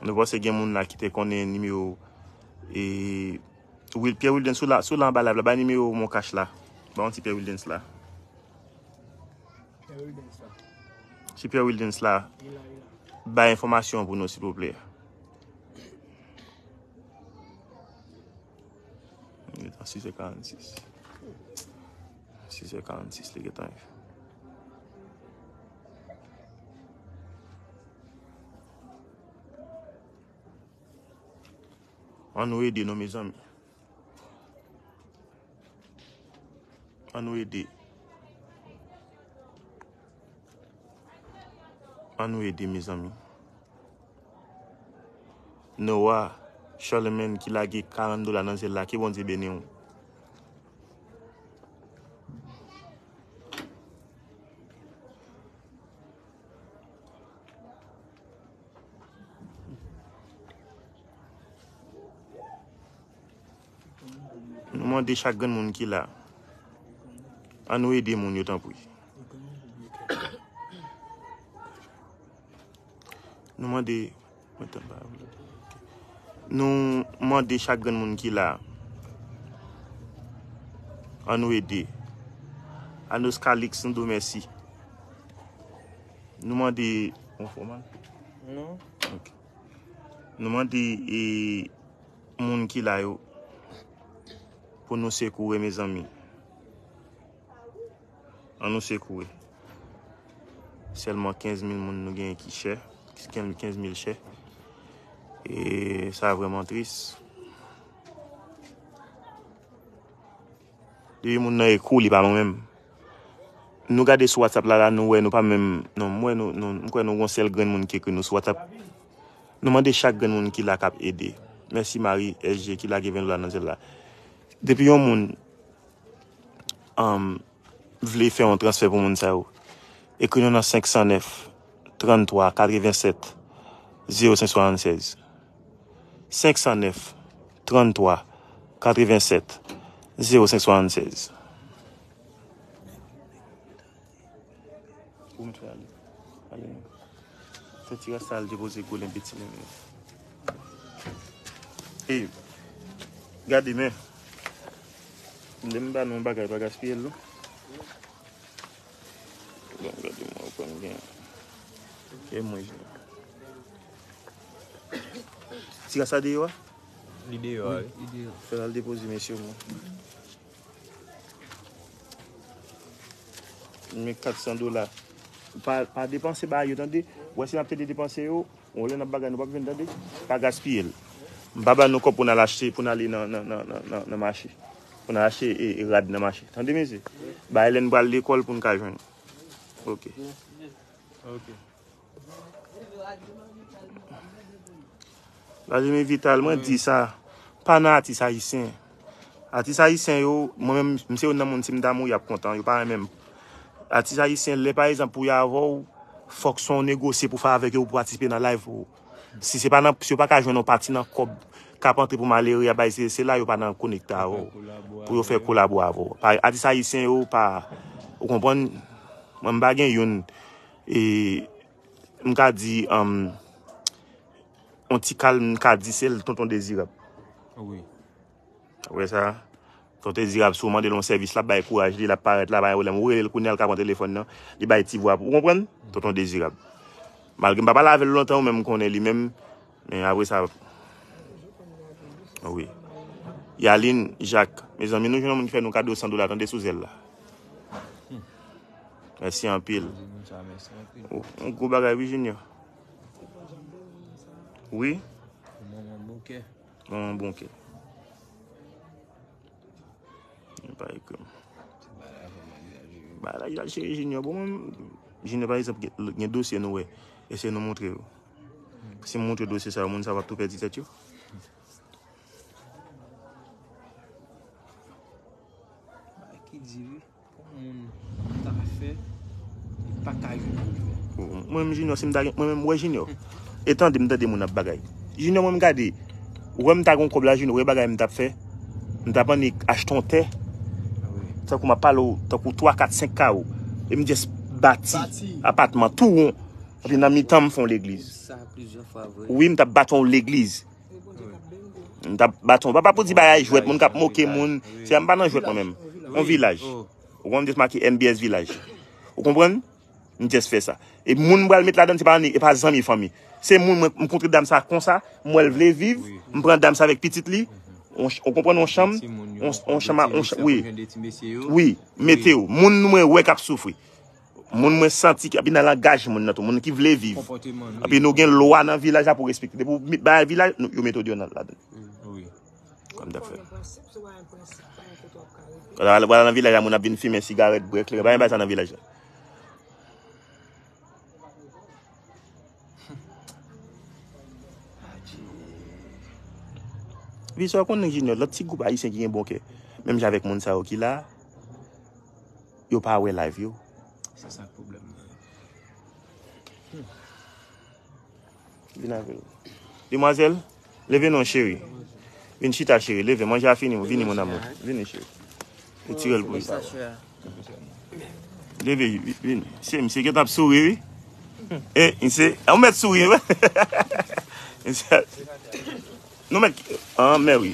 Nou panse gen moun la ki te konnen nimewo, e, Wil-, Pierre Wildens, sou la, sou la anba live la, bay nimewo Mon Cash la. Bay yon ti Pierre Wildens la. Pierre Wildens la. Si Pierre Wildens la, bay enfòmasyon pou nou, silvouplè. Li gentan sis è karannsis. Sis è karannsis, li gentan ye. Ann nou ede non, mezanmi. Ann nou ede. Ann nou ede, mezanmi. Noah Charlemagne ki lage karant dola nan zèl la, ke Bondye beni w. Nou mande chak grenn moun ki la, ann nou ede moun yo, tanpri. Nou mande, nou mande chak grenn moun ki la, ann nou ede. Anos Calix, nou di w mèsi. Nou mande, ou anfòm? Non. Ok. Nou mande, e, moun ki la yo pou nou sekoure, mezanmi. Ann nou sekoure. Sèlman kenz mil moun nou genyen ki chè, kenz, kenz mil chè. E sa vrèman tris. Depi moun nan ekri w, li pa mwen menm. Nou gade sou WhatsApp la, la, nou wè, nou pa menm, non, m wè nou, nou, m kwè nou gon sèl grenn moun ki ekri nou sou WhatsApp. Nou mande chak grenn moun ki la k ap ede. Mèsi Marie S G ki lage ven dola nan zèl la. Depi yon moun um, vle fè yon transfè pou moun sa yo, ekri nou nan senk san nèf, trann twa, katreven sèt, zewo senk swasannsèz. Senk san nèf, trann twa, katreven sèt, zewo senk swasannsèz. Ou mèt fè ale. Ale. Fè ti rasta al depoze gwo lenbe ti nèg yo. Ey, gade men. Lè m ba nou yon bagay, pa gaspiye l non. Bon, gade mwen, ou konn gen. E mwen, ti rasta deyò a? Li deyò a, wi. Fè l al depoze mesye mwen. Men kat san dola. Pa, pa depanse bagay yo, tande. Ou wè si n ap tande depanse yo, yon lè n ap bagay nou p ap jwenn, tande. Pa gaspiye l. M pa ba nou kòb pou n al achte, pou n ale nan, nan, nan, nan, nan, nan mache. Pou n al achte e, e rad nan mache. Tande, mesye? Bay lè n pral lekòl pou n ka jwenn. Ok. Ok. Vladimir Vital, mwen di sa, pa nan atis ayisyen. Atis ayisyen yo, mwen menm, m se youn nan moun, si m ta mouri, y ap kontan, yo pa renmen m. Atis ayisyen, lè pa egzanp pou y avè w, fòk se yon negosye pou fè avèk yo, pou patisipe nan live ou. Si se pa nan, si yo pa ka jwenn yon pati nan kòb k ap antre pou malere a bay, se, se la yo pa nan konekte avè w, pou yo fè kolabo avè w. Pa, atis ayisyen yo pa, ou konprann, mwen m pa gen youn, e, m ka di, um, yon ti kal, m ka di se l, Tonton Dezirab. Wi. Apre sa, Tonton Dezirab, si w mande l yon sèvis, l ap bay kouraj li, l ap parèt la, pa gen pwoblèm. Ou rele l kounye a, l ka pran telefòn nan, li bay ti vwa pou, ou konprann? Tonton Dezirab. Malgre m pa pale avè l lontan, ou menm konnen li menm, men apre sa, wi. Yaline Jacques, mezanmi, nou jwenn yon moun ki fè nou kado san dola, tande sou zèl la. Mèsi anpil. Yon gwo bagay, wi, Junior. Wi. Manman bon kè. Manman bon kè. Li pa ekri m. Bagay la, cheri Junior. Bon, mwen, Junior, pa egzanp, gen, gen dosye nou wè. Eseye nou montre yo. Si m montre dosye sa yo, moun sa yo p ap tou pèdi tèt yo. Bagay ki di wi. Pou moun ta fè, li pa ka jwenn pou l fè. Mwen menm Junior, si m ta gen, mwen menm, wè Junior. E tande, m tande moun ap bagay. Junior, mwen m gade, ou wè m ta gen kòb la, Junior, ou wè bagay m t ap fè? M t ap annik achte yon tè. Tankou m ap pale w, tankou twa, kat, senk kawo. E m just bati apatman tou won. Epi nan mitan m fè yon legliz. Wi, m t ap bati yon legliz. M t ap bati yon, papa pou di bagay jwèt, moun k ap moke moun. Se a m pa nan jwèt mwen menm. Yon vilaj. Ou konn just make M B S vilaj. Ou konprann? M just fè sa. E moun m pral met ladann, se pa, e pa zanmi fanmi. Se moun mwen, m kontre dam sa konsa, m wè l vle viv, m pran dam sa avèk pitit li, ou konprann, yon chanm, yon chanm, wi. Wi, mete yo. Moun mwen wè k ap soufri. Moun mwen santi ki, epi nan langaj moun nan tou, moun ki vle viv. Epi nou gen lwa nan vilaj la pou respekte. Depi w met bagay vilaj, yo mete w deyò nan ladann. Kòm t ap fè. Wala, wala nan vilaj la, moun ap vin fimen sigarèt, bwè kleren, pa gen bagay sa nan vilaj la. Wi, sa w konnen, Junior, lòt ti gwoup ayisyen ki gen bon kè, menm jan avèk moun sa yo ki la, yo pa wè live yo. Se sa k pwoblèm nan. Vin avè l. Demwazèl, leve non, cheri. Vin chita, cheri. Leve, manje a fini, vini, mon amour. Vini, cheri. Retire l pou li. Leve, vini. Se misye ki t ap souri, wi. E, misye, ou mèt souri, wi. Misye, nou mèt, an, mè wi.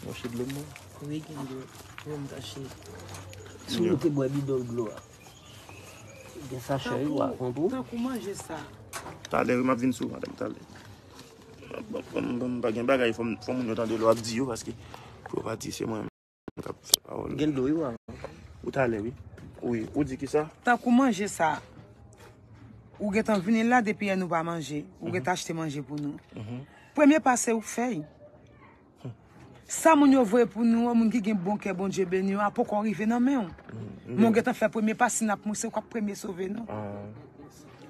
Mwen chè dlo mwen. Wi, gen dlo. Mwen m tache. Si w te bwè bidon dlo a. Gen sachè wi, w a pran pou. Tankou manje sa. Talè, wi, m ap vin sou ou, madanm, talè. Bon, bon, bon, pa gen bagay, fò m, fò moun yo tande lè w ap di yo, paske pou yo pa di se mwen menm k ap fè pawòl. Gen dlo, wi, w a. Ou talè, wi. Wi, ou di ki sa? Tankou manje sa. Ou gentan vini la, depi yè nou pa manje. Ou gentan achte manje pou nou. Premye pa se ou k fè l. Sa moun yo voye pou nou an, moun ki gen bon kè, Bondye beni yo, a poko rive nan men w. Men w gentan fè premye pa, si n ap mouri, se ou k ap premye sove nou.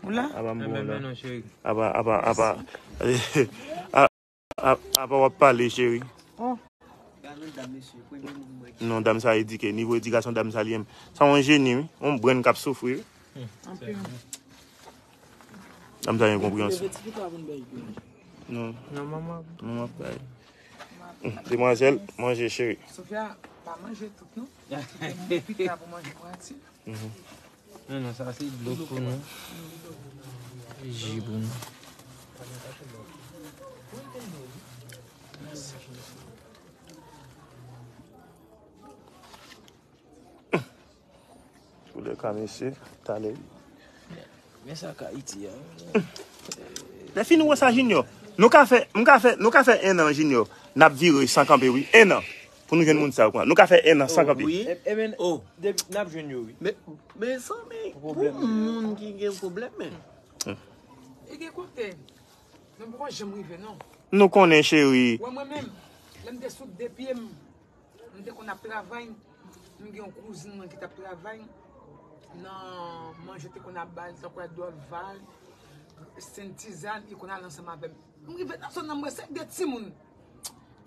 Ou la? Aba m bon la. Aba, aba, aba. A, a, apa w ap pale, cheri? Non, dam sa edike. Nivo edikasyon dam sa li menm. Sa yon jeni, wi. Yon brenn k ap soufri, wi. Dam sa gen konpreyansyon. Non. Non, manman. Non, m ap bay. Demwazèl, manje, cheri. Sofia, pa manje tout, non. Pita pou manje pati. Non, non, sa se dlo pou nou. Ji pou nou. Koulè ka, mesye, talè. Men sa k Ayiti a. Lè fini wè sa, Junior. Nou ka fè, m ka fè, nou ka fè en an, Junior. N ap vire san kanpe, wi. En an. Pou nou jwenn moun sa yo. Nou ka fè en an san kanpe. Wi. E, e men, depi n ap jwenn yo, wi. Men, men, zanmi, pou moun ki gen pwoblèm, men. E gen kote. Men m poko janm rive, non. Nou konnen, cheri. Wè, mwen menm, lè m te sou de pye m, m te konn ap travay. M gen yon kouzin mwen ki t ap travay nan manje, te konn ap ba l, tankou Dorval, Sentizàn, li konn al ansanm avè m. M rive nan zòn nan, m wè se de timoun.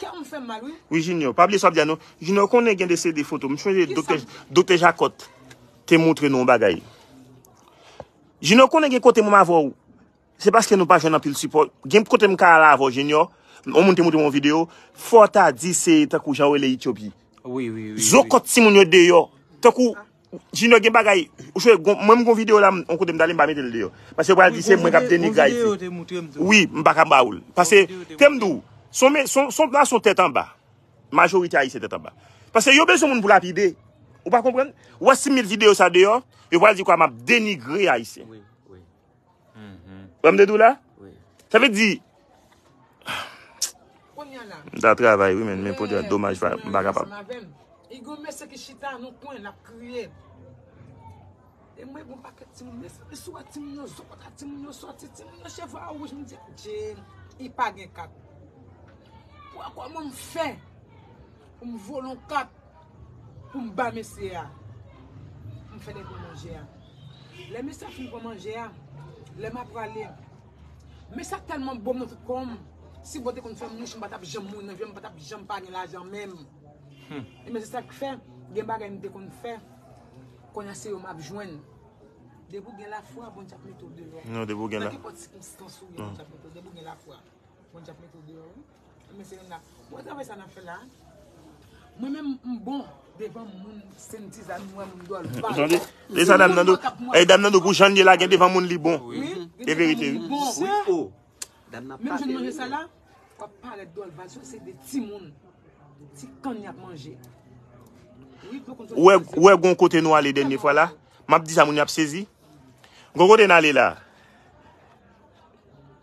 Kè m fè m mal, wi. Wi, Junior, pa bliye sa w ap di a, non. Junior, konnen gen de seri de foto. M sonje doktè, doktè Jacot te montre nou yon bagay. Junior, konnen gen kote mwen avè w. Se paske nou pa jwenn anpil sipò. Gen kote m ka al avè w, Junior. Yon moun te montre m yon videyo. Fò w ta di se tankou jan yo rele Etyopi. Wi, wi, wi. Zo kòt timoun yo deyò. Tankou Junior gen bagay. Ou chwe, mwen m gon videyo la, yon kote m t ale, m pa mete l deyò. Paske yo pral di se mwen k ap denigre Ayiti. Wi, m pa ka ba ou l. Paske, te m di w, son, son, son nason tèt anba. Majorite Ayisyen tèt anba. Paske yo bezwen moun pou lapide. Ou pa konprann? Ou wè si m met videyo sa deyò, yo pral di kwa m ap denigre Ayisyen. Wi, wi. Wè m te di w la? Wi. Sa vle di, m ta travay, wi, men, men pou di domaj, m pa kapab. Li gen yon mesye ki chita nan kwen, l ap kriye. E mwen, gon pakèt timoun, mesye, si w wè timoun yo, zokòt a timoun yo sòti, timoun yo cheve a wouj, m di, adje, li pa gen kat. Pou wè kòman m fè pou m vole yon kat pou m ba mesye a. M fè li pran manje a. Lè mesye a fin pran manje a, lè m ap prale, mesye a tèlman bon nan tout kò m, si bon te konn fè m riche, m pa t ap janm mouri nan vi a, m pa t ap janm pa gen lajan menm. E men se sa k fè, gen bagay m te konn fè, kounye a se yo m ap jwenn. Depi w gen lafwa, Bondye ap mete w deyò. Non, depi w gen la. Nan kenpòt sikonstans ou ye, Bondye ap mete w, depi w gen lafwa. Bondye ap mete w deyò, wi. Men se youn la. Bon, travay sa n ap fè la. Mwen menm, m bon devan moun, Sentizàn, m wè moun Dorval. Tande? E sa dam nan do, e dam nan do pou jan l ye la, gen devan moun li bon. Wi. E verite, wi. Bon, wi. Menm jan manje sa la, w ap parèt Dorval, se de timoun. Ti kann y ap manje. Wi, pou konn. Ou wè, ou wè gon kote nou ale dènye fwa la? M ap di sa, moun yo ap sezi. Gon kote n ale la?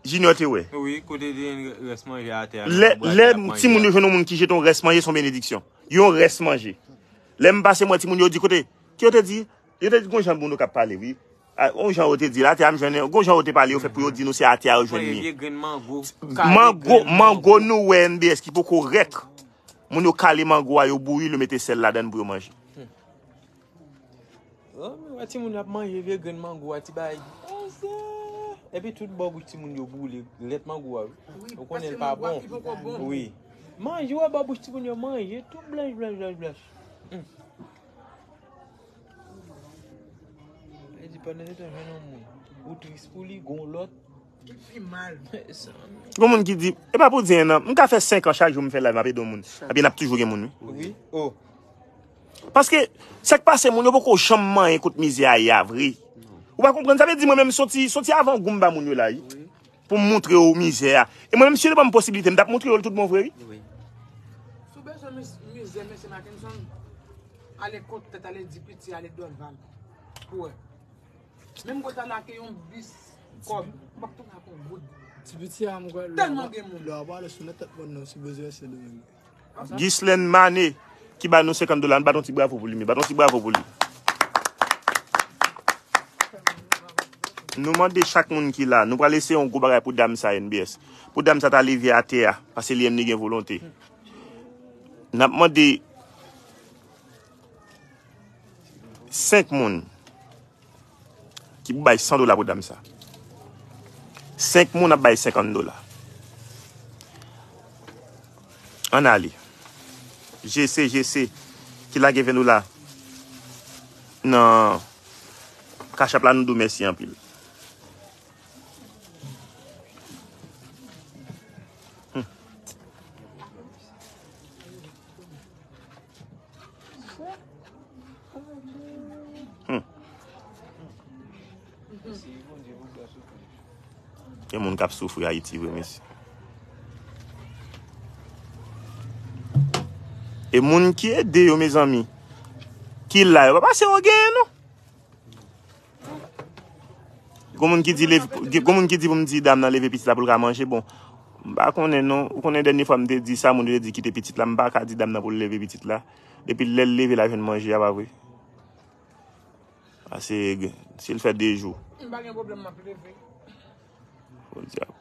Junior te wè. Wi, kote te gen rès manje atè a. Lè, lè timoun yo jwenn yon moun ki jete yon rès manje, se yon benediksyon. Yon rès manje. Lè m pase, m wè timoun yo di kote, ki yo te di? Yo te di gon jan moun yo k ap pale, wi. A, gon jan yo te di la, atè a m jwenn, gon jan yo te pale, yo fè pou yo di nou se atè a yo jwenn li. Mango, mango nou wè N B S ki poko rèk. Moun yo kale mango a, yo bouyi l, yo mete sèl ladann pou yo manje. Oh, men wè timoun ap manje vye grenn mango a, ti bagay. Epi tout bò bouch timoun yo boule, lèt mango a, wi. Ou konnen l pa bon. Wi. Manje, wè bò bouch timoun yo manje, tout blanch, blanch, blanch, blanch. Li di pandan se tan jwenn yon moun, ou tris pou li, gon lòt. Li pi mal. Gon moun ki di, e pa pou di en an, m ka fè senk an chak jou m fè live, m ap ede yon moun. Epi n ap toujou gen moun, wi. Wi. Oh. Paske, sa k pase, moun yo poko janm manyen kot mizè a ye a vre. Ou pa konprann? Sa vle di mwen menm, soti, soti avan gou m ba moun yo la, wi. Pou m montre yo mizè a. E mwen menm, si yo te ban m posibilite, m t ap montre yo l tout bon vre, wi. Wi. Si w bezwen miz-, mizè, mesye Mackenson, ale kot tèt, ale di piti, ale Dorval. Pou wè. Menm gwo ta lake yon bis kòb, m p ap tounen ak yon goud. Ti piti a, m kwè, tèlman gen moun. Lè w ap ale sou nèt tèt mòn nan, si bezwen se li menm. Ghislaine Mané, ki ba nou senkant dola, n bat yon ti bravo pou li, men bat yon ti bravo pou li. Nou mande chak moun ki la, nou pral eseye yon gwo bagay pou dam sa, N B S. Pou dam sa ta leve atè a, paske li menm li gen volonte. N ap mande senk moun ki pou bay san dola pou dam sa. Senk moun ap bay senkant dola. Ann ale. Jese, Jese, ki lage ven dola nan Cash App la, nou di w mèsi anpil. Hmm. Hmm. Gen moun k ap soufri Ayiti vre, mesye. E moun ki ede yo, mezanmi, ki la, yo pa pase yo genyen, non. Gon moun ki di, lev-, gon moun ki di pou m di dam nan leve pitit la pou l ka manje. Bon, m pa konnen non. Ou konnen dènye fwa m te di sa, moun yo te di kite pitit la. M pa ka di dam nan pou l leve pitit la. Depi lè l leve, l a jwenn manje a, pa vre? Pase, si l fè de jou. M pa gen pwoblèm, m ap leve. Podyab.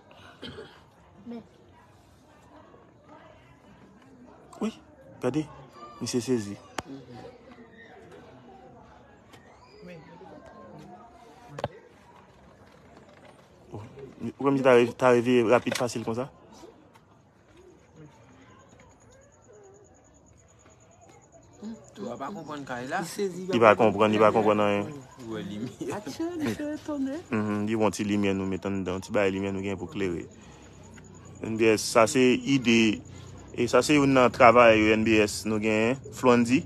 Wi, gade, misye sezi. Oh, ou kwè misye ta re-, ta reveye rapid, fasil konsa? Tou a pa konprann kay la. Li sezi, li pa konprann, li pa konprann anyen. Ou wè limyè. Atchè, misye etone. Mhm, li wè yon ti limyè nou met anndan, yon ti bagay limyè nou gen pou klere. N B S, sa se ide, e sa se youn nan travay N B S nou genyen, Florendy.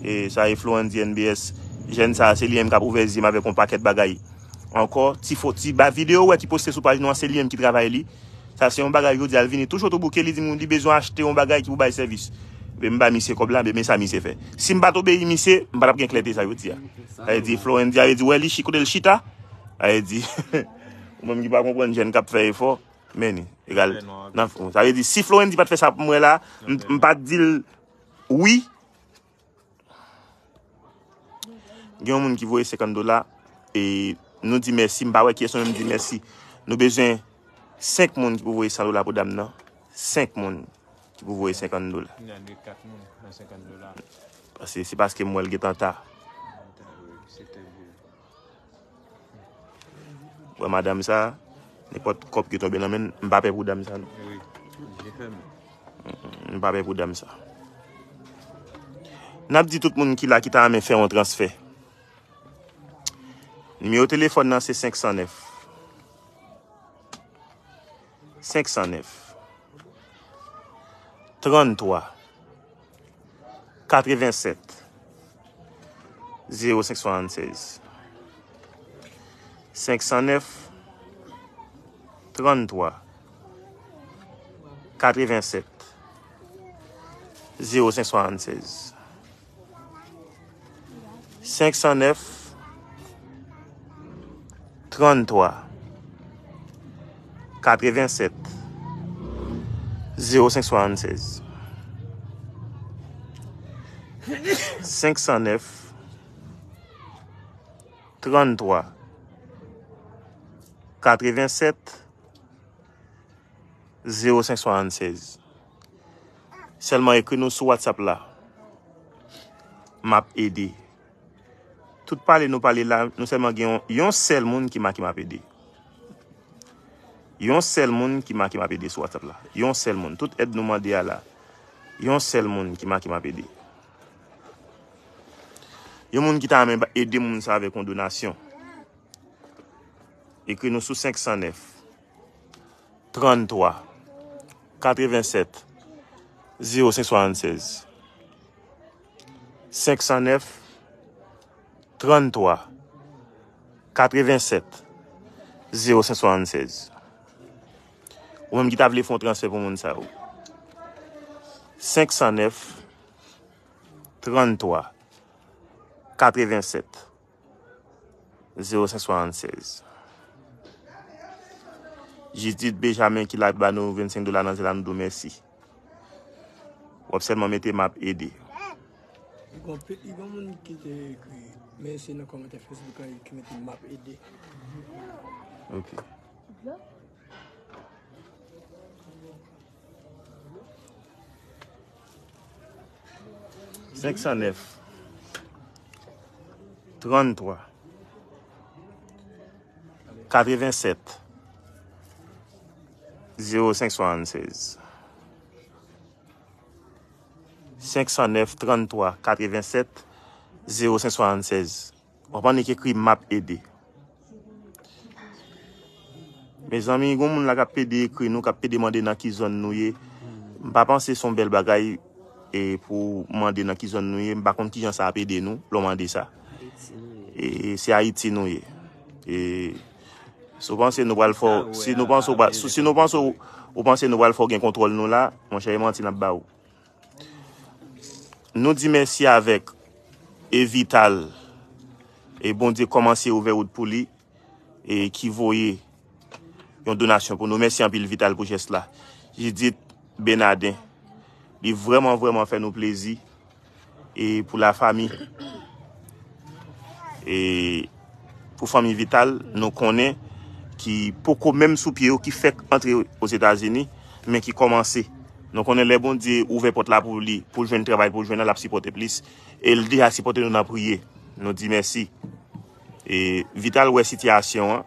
E sa e Florendy N B S. Jèn sa a, se li menm k ap ouvè zye m avèk yon pakèt bagay. Ankò, ti fo, ti ba videyo ou wè ki poste sou paj nou an, se li menm ki travay li. Sa se yon bagay jodi a, l vini tou cho tou bouke, li di m li bezwen achte yon bagay ki pou bay sèvis. Ebyen, m ba misye kòb la, ebyen, men sa misye fè. Si m pa t obeyi misye, m pa t ap gen klète sa jodi a. Sa vle di, Florendy a, vle di, wè li chi-, kote l chita. Sa vle di, ou menm ki pa konprann jèn k ap fè efò, men li, egal, nan fon. Sa vle di, si Florendy pa t fè sa pou mwen la, m, m pa t di l wi. Gen yon moun ki voye senkant dola, e nou di mèsi, m pa wè kiyès nou menm di mèsi. Nou bezwen senk moun ki pou voye san dola pou dam nan. Senk moun ki pou voye senkant dola. N a de kat moun nan senkant dola. Paske se paske m wè l gentan ta. Wè madanm sa, nenpòt kòb ki tonbe nan men n, m pa pè pou dam sa, non. Wi, je fèmen. M pa pè pou dam sa. N ap di tout moun ki la ki ta renmen fè yon transfè. Nimewo telefòn nan se senk san nèf. Senk san nèf. Tranntwa. Katrevensèt. Zewo senk swasannsèz. Senk san nèf. Tranntwa. Katrevensèt. Zewo senk swasannsèz. Senk san nèf, tranntwa, katrevensèt, zewo senk swasannsèz. Senk san nèf, tranntwa, katrevensèt, zewo senk swasannsèz. Sèlman ekri nou sou WhatsApp la. M ap ede. Tout pale nou pale la, nou sèlman gen yon, yon sèl moun ki make m ap ede. Yon sèl moun ki make m ap ede sou WhatsApp la. Yon sèl moun. Tout èd nou mande a la. Yon sèl moun ki make m ap ede. Yon moun ki ta renmen ba-, ede moun sa avèk yon donasyon. Ekri nou sou senk san nèf, tranntwa, katrevensèt, zewo senk swasannsèz. Senk san nèf, tranntwa, katrevensèt, zewo senk swasannsèz. Ou menm ki ta vle fè yon transfè pou moun sa yo. Senk san nèf, tranntwa, katrevensèt, zewo senk swasannsèz. Judith Benjamin ki la ba nou vennsenk dola nan zèl la, nou di w mèsi. W ap sèlman mete m ap ede. Li gon pe-, li gon moun ki te ekri mèsi nan kòmantè Facebook la, ki mete m ap ede. Ok. Dlo? Dlo? Senk san nèf, tranntwa, katrevennsèt, zewo senk swasannsèz. Senk san nèf, tranntwa, katrevennsèt, zewo senk swasannsèz. W ap annik ekri m ap ede. Mezanmi, gon moun la k ap pede ekri nou, k ap pede mande nan ki zòn nou ye. M pa panse se yon bèl bagay e pou w mande nan ki zòn nou ye. M pa konn kijan sa ap ede nou lè w mande sa. E se Ayiti nou ye. E si w panse nou pral fè w, si nou panse w pa- si nou panse w- ou panse nou pral fè w gen kontwòl nou la, monchè, e manti n ap ba ou. Nou di mèsi avèk e Vital e Bondye kòmanse ouvè wout pou li e ki voye yon donasyon pou nou. Mèsi anpil Vital pou jès la. Judith Benaden, li vrèman vrèman fè nou plezi e pou lafanmi e pou fanmi Vital, nou konnen ki poko menm sou pye yo, ki fèk antre Ozetazini, men ki kòmanse. Nou konnen lè Bondye ouvè pòt la pou li, pou l jwenn travay, pou l jwenn la, l ap sipòte plis. E l deja sipòte nou nan priye. Nou di mèsi. E Vital wè sitiyasyon an.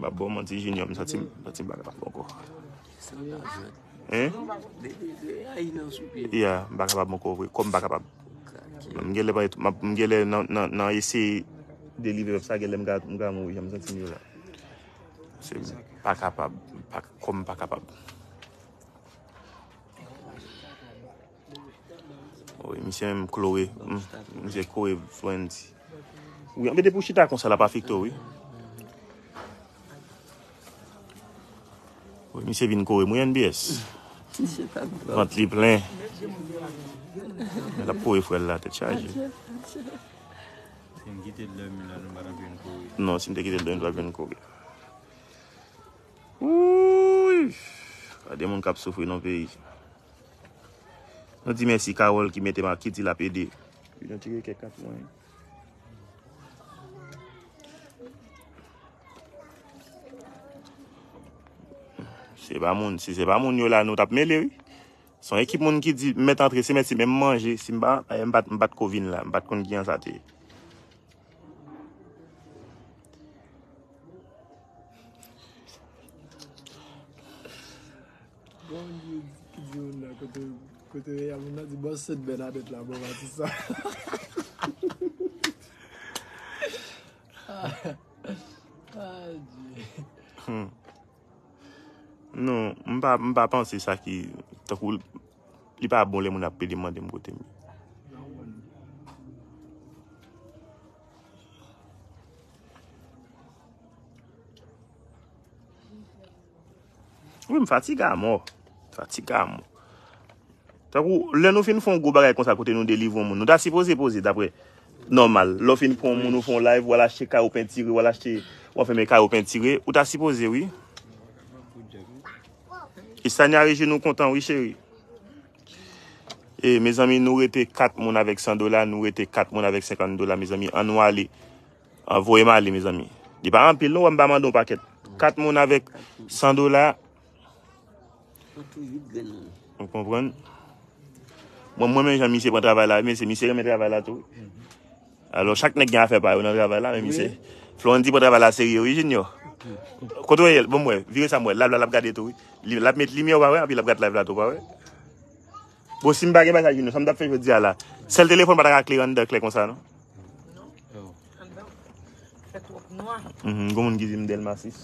M ap ba w manti Junior, m santi m, santi m pa kapab ankò. Hein? Ya, m pa kapab ankò vre. Kò m pa kapab. M genlè pa, m ap- m genlè nan, nan, nan eseye delivre sa, genlè m ka, m ka mouri, jan m santi m yo la. Se m pa kapab, m pa, kò m pa kapab. Wi, misye menm Chloé, m- misye Chloé Florendy. Wi, anben depi w chita konsa l ap afekte w, wi. Wi, misye vin kore m, wi, N B S. Vant li plen. L ap kore frè l la, tèt chaje. Si m kite l dòmi la, nou pa t ap jwenn kore. Non, si m te kite l dòmi, nou pa t ap jwenn kore. Wouy! Gade moun k ap soufri nan peyi. Nou di mèsi Carole ki mete m a, ki di l ap ede. Wi, nou tire kèk kat mwen. Se pa moun, si se pa moun yo la, nou t ap mele, wi. Se yon ekip moun ki di m mèt antre, se mèt, se menm manje, si m pa, m pa t, m pa t ko vin la, m pa t konn kijan sa te ye. Bon, ki di moun nan kote, kote ya, moun nan di bòs sèt Bènadèt la, bon, atis sa. Ah, Dye. Hmm. Non, m pa, m pa panse sa ki, tankou, li pa bon lè moun ap pede mande m kote m ye. Wi, m fatige a mò. Fatige a mò. Tankou, lè nou fin fè yon gwo bagay konsa kote nou delivre yon moun, nou ta sipoze poze dapre nòmal. Lè w fin pran yon moun, ou fè yon live, w al achte kay ou pentire, w al achte, w al fèmen kay ou pentire, ou ta sipoze, wi. Istania Régine, nou kontan, wi, cheri. E, mezanmi, nou rete kat moun avèk san dola, nou rete kat moun avèk senkant dola, mezanmi. Ann nou ale. Anvoye m ale, mezanmi. Li pa anpil, non, wè m pa mande yon pakèt. Kat moun avèk san dola. Ou konprann? Mwen, mwen menm jan misye pran travay la, men se misye renmen travay la tou. Alò, chak nèg gen afè pa yo nan travay la, men misye. Florendy pran travay la serye, wi, Junior. Kote w ye? Bon, m wè, vire sa m wè. L ap, l ap gade tou, wi. Li, l ap met limyè, w pa wè, epi l ap gade live la tou, w pa wè. Bon, si m pa gen bagay, Junior, sa m t ap fè jodi a la? Sèl telefòn pa ta ka klere anndan klè konsa, non? Non. Anndan fè twòp nwa. Mhm, gon moun ki di m Delma sis.